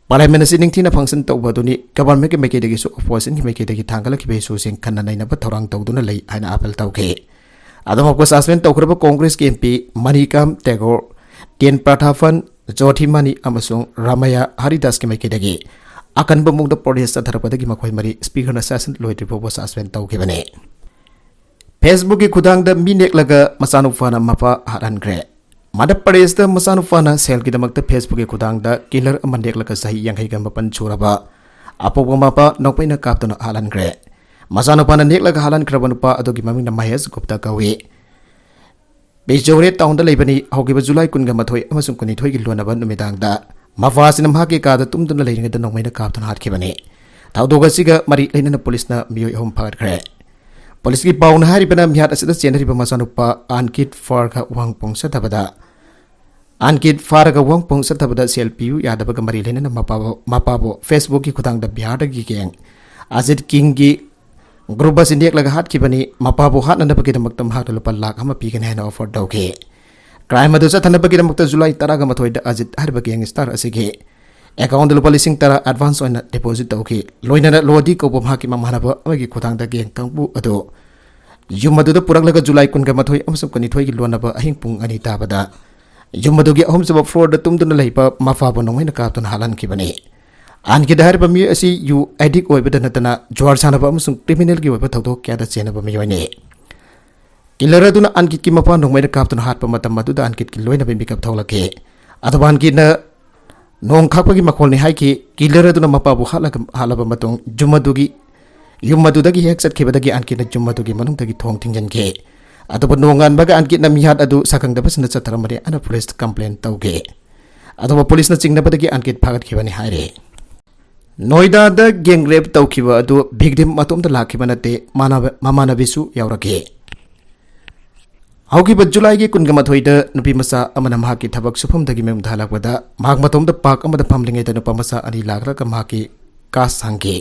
Parliament ꯑꯁꯤ ꯅꯤꯡꯊꯤꯅ function ꯇꯧꯕ ꯑꯗꯨꯅꯤ, governmentꯀꯤ ꯃꯥꯏꯀꯩꯗꯒꯤꯁꯨ oppositionꯒꯤ ꯃꯥꯏꯀꯩꯗꯒꯤ ꯊꯥꯡꯒꯠꯂꯛꯈꯤꯕ issueꯁꯤꯡ ꯈꯟꯅ ꯅꯩꯅꯕ ꯊꯧꯔꯥꯡ ꯇꯧꯗꯨꯅ ꯂꯩ ꯍꯥꯏꯅ appeal ꯇꯧꯈꯤ꯫ ꯑꯗꯨꯃꯛꯄꯨ suspend ꯇꯧꯈ꯭ꯔꯕ ꯀꯣꯡꯒ꯭ꯔꯦꯁꯀꯤ ꯑꯦꯝ ꯄꯤ ꯃꯅꯤꯀꯥꯝ ꯇꯦꯒꯣꯔ, ꯇꯦꯟ ꯄ꯭ꯔꯊꯥꯐꯟ, ꯖꯣꯊꯤꯃꯅꯤ ꯑꯃꯁꯨꯡ ꯔꯥꯃꯌꯥ ꯍꯔꯤꯗꯥꯁꯀꯤ ꯃꯥꯏꯀꯩꯗꯒꯤ ꯑꯀꯟꯕ ꯃꯑꯣꯡꯗ protest ꯆꯠꯊꯔꯛꯄꯗꯒꯤ ꯃꯈꯣꯏ ꯃꯔꯤ Speakerꯅ session ꯂꯣꯏꯗ꯭ꯔꯤ ꯐꯥꯎꯕ suspend ꯇꯧꯈꯤꯕꯅꯤ꯫ Facebookꯀꯤ ꯈꯨꯊꯥꯡꯗ ꯃꯤ ꯅꯦꯛꯂꯒ ꯃꯆꯥꯅꯨꯄꯥꯅ ꯃꯄꯥ ꯍꯥꯠꯍꯟꯈ꯭ꯔꯦ꯫ ꯃꯙ꯭ꯌ ꯄ꯭ꯔꯗꯦꯁꯇ ꯃꯆꯥꯅꯨꯄꯥꯅ ꯁꯦꯜꯒꯤꯗꯃꯛꯇ Facebookꯀꯤ ꯈꯨꯊꯥꯡꯗ killer ꯑꯃ ꯅꯦꯛꯂꯒ ꯆꯍꯤ ꯌꯥꯡꯈꯩꯒ ꯃꯥꯄꯟ ꯁꯨꯔꯕ ꯑꯄꯣꯛꯄ ꯃꯄꯥ ꯅꯣꯡꯃꯩꯅ ꯀꯥꯞꯇꯨꯅ ꯍꯥꯠꯍꯟꯈ꯭ꯔꯦ꯫ ꯃꯆꯥꯅꯨꯄꯥꯅ ꯅꯦꯛꯂꯒ ꯍꯥꯠꯍꯟꯈ꯭ꯔꯕ ꯅꯨꯄꯥ ꯑꯗꯨꯒꯤ ꯃꯃꯤꯡꯅ ꯃꯍꯦꯁ ꯒꯨꯞꯇꯥ ꯀꯧꯏ꯫ ꯕꯤꯖꯧꯔꯦ ꯇꯥꯎꯟꯗ ꯂꯩꯕꯅꯤ꯫ ꯍꯧꯈꯤꯕ ꯖꯨꯂꯥꯏ ꯀꯨꯟꯒ ꯃꯥꯊꯣꯏ ꯑꯃꯁꯨꯡ ꯀꯨꯟꯅꯤꯊꯣꯏꯒꯤ ꯂꯣꯟꯅꯕ ꯅꯨꯃꯤꯗꯥꯡꯗ ꯃꯄꯥ ꯑꯁꯤꯅ ꯃꯍꯥꯛꯀꯤ ꯀꯥꯗ ꯇꯨꯝꯗꯨꯅ ꯂꯩꯔꯤꯉꯩꯗ ꯅꯣꯡꯃꯩꯅ ꯀꯥꯞꯇꯨꯅ ꯍꯥꯠꯈꯤꯕꯅꯤ꯫ ꯊꯧꯗꯣꯛ ꯑꯁꯤꯒ ꯃꯔꯤ ꯂꯩꯅꯅ ꯄꯨꯂꯤꯁꯅ ꯃꯤꯑꯣꯏ ꯑꯍꯨꯝ ꯐꯥꯒꯠꯈ꯭ꯔꯦ꯫ ꯄꯨꯂꯤꯁꯀꯤ ꯄꯥꯎꯅ ꯍꯥꯏꯔꯤꯕꯅ ꯃꯤꯍꯥꯠ ꯑꯁꯤꯗ ꯆꯦꯟꯅꯔꯤꯕ ꯃꯆꯥꯅꯨꯄꯥ ꯑꯟꯀꯤꯠ ꯐꯥꯔꯒ ꯋꯥꯍꯪ ꯄꯥꯎ ꯆꯠꯊꯕꯗ, ꯑꯟꯀꯤꯠ ꯐꯥꯔꯒ ꯋꯥꯍꯪ ꯄꯥꯎ ꯆꯠꯊꯕꯗ ꯁꯦꯜ ꯄꯤꯌꯨ ꯌꯥꯗꯕꯒ ꯃꯔꯤ ꯂꯩꯅꯅ ꯃꯄꯥꯕꯨ, ꯃꯄꯥꯕꯨ Facebookꯀꯤ ꯈꯨꯊꯥꯡꯗ ꯕꯤꯍꯥꯔꯗꯒꯤ gang ꯑꯖꯤꯠ ꯀꯤꯡꯒꯤ group ꯑꯁꯤ ꯅꯦꯛꯂꯒ ꯍꯥꯠꯈꯤꯕꯅꯤ꯫ ꯃꯄꯥꯕꯨ ꯍꯥꯠꯅꯅꯕꯒꯤꯗꯃꯛꯇ ꯃꯍꯥꯛꯅ ꯂꯨꯄꯥ ꯂꯥꯈ ꯑꯃ ꯄꯤꯒꯅꯤ ꯍꯥꯏꯅ offer ꯇꯧꯈꯤ꯫ Crime ꯑꯗꯨ ꯆꯠꯊꯅꯕꯒꯤꯗꯃꯛꯇ ꯖꯨꯂꯥꯏ ꯇꯔꯥꯒ ꯃꯥꯊꯣꯏꯗ ꯑꯖꯤꯠ ꯍꯥꯏꯔꯤꯕ gangster ꯑꯁꯤꯒꯤ accountꯗ ꯂꯨꯄꯥ ꯂꯤꯁꯤꯡ ꯇꯔꯥ advance ꯑꯣꯏꯅ deposit ꯇꯧꯈꯤ꯫ ꯂꯣꯏꯅꯅ ꯂꯣꯗꯤ ꯀꯧꯕ ꯃꯍꯥꯛꯀꯤ ꯃꯃꯥꯟꯅꯕ ꯑꯃꯒꯤ ꯈꯨꯊꯥꯡꯗ gang ꯀꯥꯡꯕꯨ ꯑꯗꯨ ꯌꯨꯝ ꯑꯗꯨꯗ ꯄꯨꯔꯛꯂꯒ ꯖꯨꯂꯥꯏ ꯀꯨꯟꯒ ꯃꯥꯊꯣꯏ ꯑꯃꯁꯨꯡ ꯀꯨꯟꯅꯤꯊꯣꯏꯒꯤ ꯂꯣꯟꯅꯕ ꯑꯍꯤꯡ ꯄꯨꯡ ꯑꯅꯤ ꯇꯥꯕꯗ ꯌꯨꯝ ꯑꯗꯨꯒꯤ ꯑꯍꯨꯝꯁꯨꯕ floorꯗ ꯇꯨꯝꯗꯨꯅ ꯂꯩꯕ ꯃꯄꯥꯕꯨ ꯅꯣꯡꯃꯩꯅ ꯀꯥꯞꯇꯨꯅ ꯍꯥꯠꯍꯟꯈꯤꯕꯅꯤ꯫ ꯑꯟꯀꯤꯠ ꯍꯥꯏꯔꯤꯕ ꯃꯤꯑꯣꯏ ꯑꯁꯤ ꯌꯨ ꯑꯦꯗꯤꯛ ꯑꯣꯏꯕꯗ ꯅꯠꯇꯅ ꯖꯨꯋꯥꯔ ꯁꯥꯟꯅꯕ ꯑꯃꯁꯨꯡ ꯀ꯭ꯔꯤꯃꯤꯅꯦꯜꯒꯤ ꯑꯣꯏꯕ ꯊꯧꯗꯣꯛ ꯀꯌꯥꯗ ꯆꯦꯟꯅꯕ ꯃꯤꯑꯣꯏꯅꯤ꯫ ꯀꯤꯂꯔ ꯑꯗꯨꯅ ꯑꯟꯀꯤꯠꯀꯤ ꯃꯄꯥ ꯅꯣꯡꯃꯩꯅ ꯀꯥꯞꯇꯨꯅ ꯍꯥꯠꯄ ꯃꯇꯝ ꯑꯗꯨꯗ ꯑꯟꯀꯤꯠꯀꯤ ꯂꯣꯏꯅꯕꯤ ꯃꯤꯀꯞ ꯊꯣꯛꯂꯛꯈꯤ꯫ ꯑꯗꯨꯕꯨ ꯑꯟꯀꯤꯠꯅ ꯅꯣꯡ ꯈꯥꯛꯄꯒꯤ ꯃꯈꯣꯜꯅꯤ ꯍꯥꯏꯈꯤ꯫ ꯀꯤꯂꯔ ꯑꯗꯨꯅ ꯃꯄꯥꯕꯨ ꯍꯥꯠꯂꯒ, ꯍꯥꯠꯂꯕ ꯃꯇꯨꯡ ꯌꯨꯝ ꯑꯗꯨꯒꯤ, ꯌꯨꯝ ꯑꯗꯨꯗꯒꯤ ꯍꯦꯛ ꯆꯠꯈꯤꯕꯗꯒꯤ ꯑꯟꯀꯤꯠꯅ ꯌꯨꯝ ꯑꯗꯨꯒꯤ ꯃꯅꯨꯡꯗꯒꯤ ꯊꯣꯡ ꯊꯤꯡꯖꯤꯟꯈꯤ꯫ ꯑꯗꯨꯕꯨ ꯅꯣꯡꯉꯥꯟꯕꯒ ꯑꯟꯀꯤꯠꯅ ꯃꯤꯍꯥꯠ ꯑꯗꯨ ꯁꯛꯈꯪꯗꯕꯁꯤꯡꯅ ꯆꯠꯊꯔꯝꯕꯅꯤ ꯍꯥꯏꯅ ꯄꯨꯂꯤꯁꯇ ꯀꯝꯄ꯭ꯂꯦꯟ ꯇꯧꯈꯤ꯫ ꯑꯗꯨꯕꯨ ꯄꯨꯂꯤꯁꯅ ꯆꯤꯡꯅꯕꯗꯒꯤ ꯑꯟꯀꯤꯠ ꯐꯥꯒꯠꯈꯤꯕꯅꯤ ꯍꯥꯏꯔꯤ꯫ ꯅꯣꯏꯗꯥꯗ ꯒꯦꯡ ꯔꯦꯞ ꯇꯧꯈꯤꯕ ꯑꯗꯨ ꯚꯤꯛꯇꯤꯝ ꯃꯇꯣꯝꯇ ꯂꯥꯛꯈꯤꯕ ꯅꯠꯇꯦ, ꯃꯥꯟꯅꯕ-, ꯃꯃꯥꯟꯅꯕꯤꯁꯨ ꯌꯥꯎꯔꯛꯈꯤ꯫ ꯍꯧꯈꯤꯕ ꯖꯨꯂꯥꯏꯒꯤ ꯀꯨꯟꯒ ꯃꯥꯊꯣꯏꯗ ꯅꯨꯄꯤ ꯃꯆꯥ ꯑꯃꯅ ꯃꯍꯥꯛꯀꯤ ꯊꯕꯛ ꯁꯨꯐꯝꯗꯒꯤ ꯃꯌꯨꯝꯗ ꯍꯜꯂꯛꯄꯗ ꯃꯍꯥꯛ ꯃꯇꯣꯝꯇ ꯄꯥꯔꯛ ꯑꯃꯗ ꯐꯝꯂꯤꯉꯩꯗ ꯅꯨꯄꯥ ꯃꯆꯥ ꯑꯅꯤ ꯂꯥꯛꯂꯒ ꯃꯍꯥꯛꯀꯤ ꯀꯥ ꯁꯥꯡꯈꯤ꯫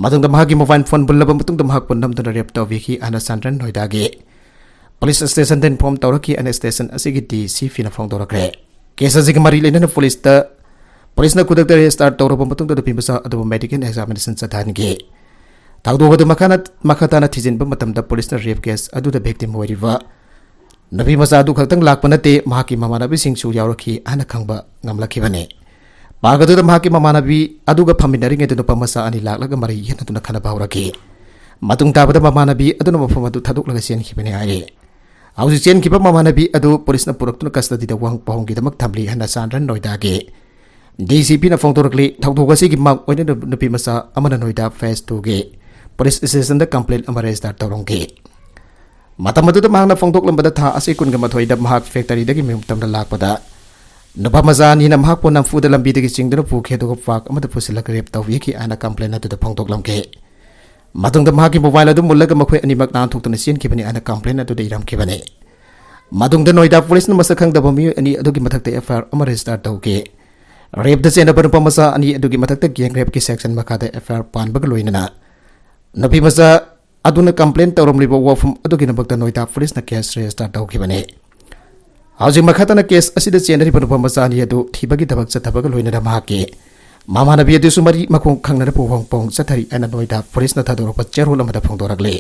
ꯃꯇꯨꯡꯗ ꯃꯍꯥꯛꯀꯤ ꯃꯣꯕꯥꯏꯜ ꯐꯣꯟ ꯃꯨꯜꯂꯕ ꯃꯇꯨꯡꯗ ꯃꯍꯥꯛꯄꯨ ꯅꯝꯗꯨꯅ ꯔꯦꯞ ꯇꯧꯕꯤꯈꯤ ꯍꯥꯏꯅ ꯁꯟꯇ꯭ꯔꯦꯟ ꯅꯣꯏꯗꯥꯒꯤ ꯄꯨꯂꯤꯁ ꯁ꯭ꯇꯦꯁꯟꯗ ꯏꯟꯐꯣꯔꯝ ꯇꯧꯔꯛꯈꯤ꯫ ꯑꯩꯅ ꯁ꯭ꯇꯦꯁꯟ ꯑꯁꯤꯒꯤ ꯗꯤ ꯁꯤ ꯄꯤꯅ ꯐꯣꯡꯗꯣꯔꯛꯈ꯭ꯔꯦ꯫ ꯀꯦꯁ ꯑꯁꯤꯒꯤ ꯃꯔꯤ ꯂꯩꯅꯅ ꯄꯨꯂꯤꯁꯇ, ꯄꯨꯂꯤꯁꯅ ꯈꯨꯗꯛꯇ ꯔꯦꯖꯤꯁꯇꯥꯔ ꯇꯧꯔꯕ ꯃꯇꯨꯡꯗ ꯅꯨꯄꯤ ꯃꯆꯥ ꯑꯗꯨꯕꯨ ꯃꯦꯗꯤꯀꯦꯜ ꯑꯦꯛꯖꯥꯃꯤꯅꯦꯁꯟ ꯆꯠꯊꯍꯟꯈꯤ꯫ ꯊꯧꯗꯣꯛ ꯑꯗꯨ ꯃꯈꯥ ꯅ-, ꯃꯈꯥ ꯇꯥꯅ ꯊꯤꯖꯤꯟꯕ ꯃꯇꯝꯗ ꯄꯨꯂꯤꯁꯅ ꯔꯦꯞ ꯀꯦꯁ ꯑꯗꯨꯗ ꯚꯤꯛꯇꯤꯝ ꯑꯣꯏꯔꯤꯕ ꯅꯨꯄꯤ ꯃꯆꯥ ꯑꯗꯨ ꯈꯛꯇꯪ ꯂꯥꯛꯄ ꯅꯠꯇꯦ, ꯃꯍꯥꯛꯀꯤ ꯃꯃꯥꯟꯅꯕꯤꯁꯤꯡꯁꯨ ꯌꯥꯎꯔꯛꯈꯤ ꯍꯥꯏꯅ ꯈꯪꯕ ꯉꯝꯂꯛꯈꯤꯕꯅꯤ꯫ ꯄꯥꯔꯛ ꯑꯗꯨꯗ ꯃꯍꯥꯛꯀꯤ ꯃꯃꯥꯟꯅꯕꯤ ꯑꯗꯨꯒ ꯐꯝꯃꯤꯟꯅꯔꯤꯉꯩꯗ ꯅꯨꯄꯥ ꯃꯆꯥ ꯑꯅꯤ ꯂꯥꯛꯂꯒ ꯃꯔꯩ ꯌꯦꯠꯅꯗꯨꯅ ꯈꯠꯅꯕ ꯍꯧꯔꯛꯈꯤ꯫ ꯃꯇꯨꯡ ꯇꯥꯕꯗ ꯃꯃꯥꯟꯅꯕꯤ ꯑꯗꯨꯅ ꯃꯐꯝ ꯑꯗꯨ ꯊꯥꯗꯣꯛꯂꯒ ꯆꯦꯟꯈꯤꯕꯅꯤ ꯍꯥꯏꯔꯤ꯫ ꯍꯧꯖꯤꯛ ꯆꯦꯟꯈꯤꯕ ꯃꯃꯥꯟꯅꯕꯤ ꯑꯗꯨ ꯄꯨꯂꯤꯁꯅ ꯄꯨꯔꯛꯇꯨꯅ ꯀꯁꯇꯗꯤꯗ ꯋꯥꯍꯪ ꯄꯥꯎꯍꯪꯒꯤꯗꯃꯛ ꯊꯝꯂꯤ ꯍꯥꯏꯅ ꯁꯟꯇ꯭ꯔꯦꯟ ꯅꯣꯏꯗꯥꯒꯤ ꯗꯤ ꯁꯤ ꯄꯤꯅ ꯐꯣꯡꯗꯣꯔꯛꯂꯤ꯫ ꯊꯧꯗꯣꯛ ꯑꯁꯤꯒꯤ ꯃꯥꯡ ꯑꯣꯏꯅ ꯅꯨꯄꯤ ꯃꯆꯥ ꯑꯃꯅ ꯅꯣꯏꯗꯥ ꯐꯦꯁ ꯇꯨꯒꯤ ꯄꯨꯂꯤꯁ ꯁ꯭ꯇꯦꯁꯟꯗ ꯀꯝꯄ꯭ꯂꯦꯟ ꯑꯃ ꯔꯦꯖꯤꯁꯇꯥꯔ ꯇꯧꯔꯝꯈꯤ꯫ ꯃꯇꯝ ꯑꯗꯨꯗ ꯃꯍꯥꯛꯅ ꯐꯣꯡꯗꯣꯛꯂꯝꯕꯗ ꯊꯥ ꯑꯁꯤ ꯀꯨꯟꯒ ꯃꯥꯊꯣꯏꯗ ꯃꯍꯥꯛ ꯐꯦꯛꯇꯔꯤꯗꯒꯤ ꯃꯌꯨꯝ ꯇꯝꯅ ꯂꯥꯛꯄꯗ ꯅꯨꯄꯥ ꯃꯆꯥ ꯑꯅꯤꯅ ꯃꯍꯥꯛꯄꯨ ꯅꯝꯐꯨꯗ ꯂꯝꯕꯤꯗꯒꯤ ꯆꯤꯡꯗꯨꯅ ꯄꯨꯈꯤ, ꯑꯗꯨꯒ ꯄꯥꯔꯛ ꯑꯃꯗ ꯄꯨꯁꯤꯜꯂꯒ ꯔꯦꯞ ꯇꯧꯕꯤꯈꯤ ꯍꯥꯏꯅ ꯀꯝꯄ꯭ꯂꯦꯟ ꯑꯗꯨꯗ ꯐꯣꯡꯗꯣꯛꯂꯝꯈꯤ꯫ ꯃꯇꯨꯡꯗ ꯃꯍꯥꯛꯀꯤ ꯃꯣꯕꯥꯏꯜ ꯑꯗꯨ ꯃꯨꯜꯂꯒ ꯃꯈꯣꯏ ꯑꯅꯤꯃꯛ ꯅꯥꯟꯊꯣꯛꯇꯨꯅ ꯆꯦꯟꯈꯤꯕꯅꯤ ꯍꯥꯏꯅ ꯀꯝꯄ꯭ꯂꯦꯟ ꯑꯗꯨꯗ ꯏꯔꯝꯈꯤꯕꯅꯤ꯫ ꯃꯇꯨꯡꯗ ꯅꯣꯏꯗꯥ ꯄꯨꯂꯤꯁꯅ ꯃꯁꯛ ꯈꯪꯗꯕ ꯃꯤꯑꯣꯏ ꯑꯅꯤ ꯑꯗꯨꯒꯤ ꯃꯊꯛꯇ ꯑꯦꯐ ꯑꯥꯏ ꯑꯥꯔ ꯑꯃ ꯔꯦꯖꯤꯁꯇꯥꯔ ꯇꯧꯈꯤ꯫ ꯔꯦꯞꯇ ꯆꯦꯟꯅꯕ ꯅꯨꯄꯥ ꯃꯆꯥ ꯑꯅꯤ ꯑꯗꯨꯒꯤ ꯃꯊꯛꯇ ꯒꯦꯡ ꯔꯦꯞꯀꯤ ꯁꯦꯛꯁꯟ ꯃꯈꯥꯗ ꯑꯦꯐ ꯑꯥꯏ ꯑꯥꯔ ꯄꯥꯟꯕꯒ ꯂꯣꯏꯅꯅ ꯅꯨꯄꯤ ꯃꯆꯥ ꯑꯗꯨꯅ ꯀꯝꯄ꯭ꯂꯦꯟ ꯇꯧꯔꯝꯂꯤꯕ ꯋꯥꯐꯝ ꯑꯗꯨꯒꯤꯗꯃꯛꯇ ꯅꯣꯏꯗꯥ ꯄꯨꯂꯤꯁꯅ ꯀꯦꯁ ꯔꯦꯖꯤꯁꯇꯥꯔ ꯇꯧꯈꯤꯕꯅꯤ꯫ ꯍꯧꯖꯤꯛ ꯃꯈꯥ ꯇꯥꯅ ꯀꯦꯁ ꯑꯁꯤꯗ ꯆꯦꯟꯅꯔꯤꯕ ꯅꯨꯄꯥ ꯃꯆꯥ ꯑꯅꯤ ꯑꯗꯨ ꯊꯤꯕꯒꯤ ꯊꯕꯛ ꯆꯠꯊꯕꯒ ꯂꯣꯏꯅꯅ ꯃꯍꯥꯛꯀꯤ ꯃꯃꯥꯟꯅꯕꯤ ꯑꯗꯨꯁꯨ ꯃꯔꯤ ꯃꯈꯣꯡ ꯈꯪꯅꯅ ꯄꯨꯍꯣꯡ ꯄꯣꯡ ꯆꯠꯊꯔꯤ ꯍꯥꯏꯅ ꯅꯣꯏꯗꯥ ꯄꯨꯂꯤꯁꯅ ꯊꯥꯗꯣꯔꯛꯄ ꯆꯦꯔꯣꯜ ꯑꯃꯗ ꯐꯣꯡꯗꯣꯔꯛꯂꯤ꯫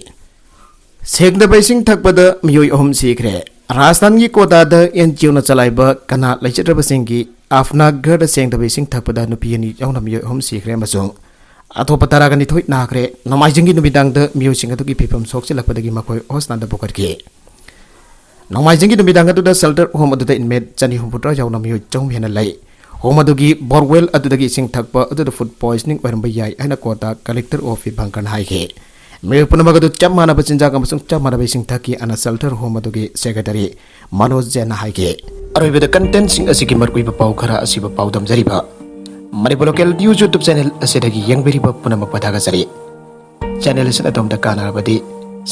ꯁꯦꯡꯗꯕ ꯏꯁꯤꯡ ꯊꯛꯄꯗ ꯃꯤꯑꯣꯏ ꯑꯍꯨꯝ ꯁꯤꯈ꯭ꯔꯦ꯫ ꯔꯥꯖꯁꯊꯥꯟꯒꯤ ꯀꯣꯇꯥꯗ ꯑꯦꯟ ꯖꯤ ꯑꯣꯅ ꯆꯂꯥꯏꯕ ꯀꯅꯥ ꯂꯩꯖꯗ꯭ꯔꯕꯁꯤꯡꯒꯤ ꯑꯐꯅꯥꯒꯔꯗ ꯁꯦꯡꯗꯕ ꯏꯁꯤꯡ ꯊꯛꯄꯗ ꯅꯨꯄꯤ ꯑꯅꯤ ꯌꯥꯎꯅ ꯃꯤꯑꯣꯏ ꯑꯍꯨꯝ ꯁꯤꯈ꯭ꯔꯦ ꯑꯃꯁꯨꯡ ꯑꯇꯣꯞꯄ ꯇꯔꯥꯒ ꯅꯤꯊꯣꯏ ꯅꯥꯈ꯭ꯔꯦ꯫ ꯅꯣꯡꯃꯥꯏꯖꯤꯡꯒꯤ ꯅꯨꯃꯤꯗꯥꯡꯗ ꯃꯤꯑꯣꯏꯁꯤꯡ ꯑꯗꯨꯒꯤ ꯐꯤꯕꯝ ꯁꯣꯛꯆꯤꯜꯂꯛꯄꯗꯒꯤ ꯃꯈꯣꯏ ꯍꯣꯁꯄꯤꯇꯥꯜꯗ ꯄꯨꯈꯠꯈꯤ꯫ ꯅꯣꯡꯃꯥꯏꯖꯤꯡꯒꯤ ꯅꯨꯃꯤꯗꯥꯡ ꯑꯗꯨꯗ shelter home ꯑꯗꯨꯗ inmate ꯆꯅꯤ ꯍꯨꯝꯐꯨꯇꯔꯥ ꯌꯥꯎꯅ ꯃꯤꯑꯣꯏ ꯆꯍꯨꯝ ꯍꯦꯟꯅ ꯂꯩ꯫ Home ꯑꯗꯨꯒꯤ borewell ꯑꯗꯨꯗꯒꯤ ꯏꯁꯤꯡ ꯊꯛꯄ ꯑꯗꯨꯗ food poisoning ꯑꯣꯏꯔꯝꯕ ꯌꯥꯏ ꯍꯥꯏꯅ ꯀꯣꯇꯥ collector of ꯕꯪꯀꯔꯅ ꯍꯥꯏꯈꯤ꯫ ꯃꯤꯑꯣꯏ ꯄꯨꯝꯅꯃꯛ ꯑꯗꯨ ꯆꯞ ꯃꯥꯟꯅꯕ ꯆꯤꯟꯖꯥꯛ ꯑꯃꯁꯨꯡ ꯆꯞ ꯃꯥꯟꯅꯕ ꯏꯁꯤꯡ ꯊꯛꯈꯤ ꯑꯅ shelter home ꯑꯗꯨꯒꯤ secretary ꯃꯅꯣꯖ ꯖꯦꯟꯅ ꯍꯥꯏꯈꯤ꯫ ꯑꯔꯣꯏꯕꯗ contentꯁꯤꯡ ꯑꯁꯤꯒꯤ ꯃꯔꯨꯑꯣꯏꯕ ꯄꯥꯎ ꯈꯔ ꯑꯁꯤꯕꯨ ꯄꯥꯎꯗꯝꯖꯔꯤꯕ Manipur local news YouTube channel ꯑꯁꯤꯗꯒꯤ ꯌꯦꯡꯕꯤꯔꯤꯕ ꯄꯨꯝꯅꯃꯛꯄꯨ ꯊꯥꯒꯠꯆꯔꯤ꯫ Channel ꯑꯁꯤꯅ ꯑꯗꯣꯝꯗ ꯀꯥꯟꯅꯔꯕꯗꯤ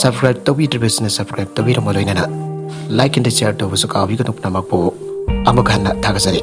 subscribe ꯇꯧꯕꯤꯗ꯭ꯔꯤꯕꯁꯤꯡꯅ subscribe ꯇꯧꯕꯤꯔꯝꯃ ꯂꯣꯏꯅꯅ like and share ꯇꯧꯕꯁꯨ ꯀꯥꯎꯕꯤꯒꯅꯨ꯫ ꯄꯨꯝꯅꯃꯛꯄꯨ ꯑꯃꯨꯛ ꯍꯟꯅ ꯊꯥꯒꯠꯆꯔꯤ꯫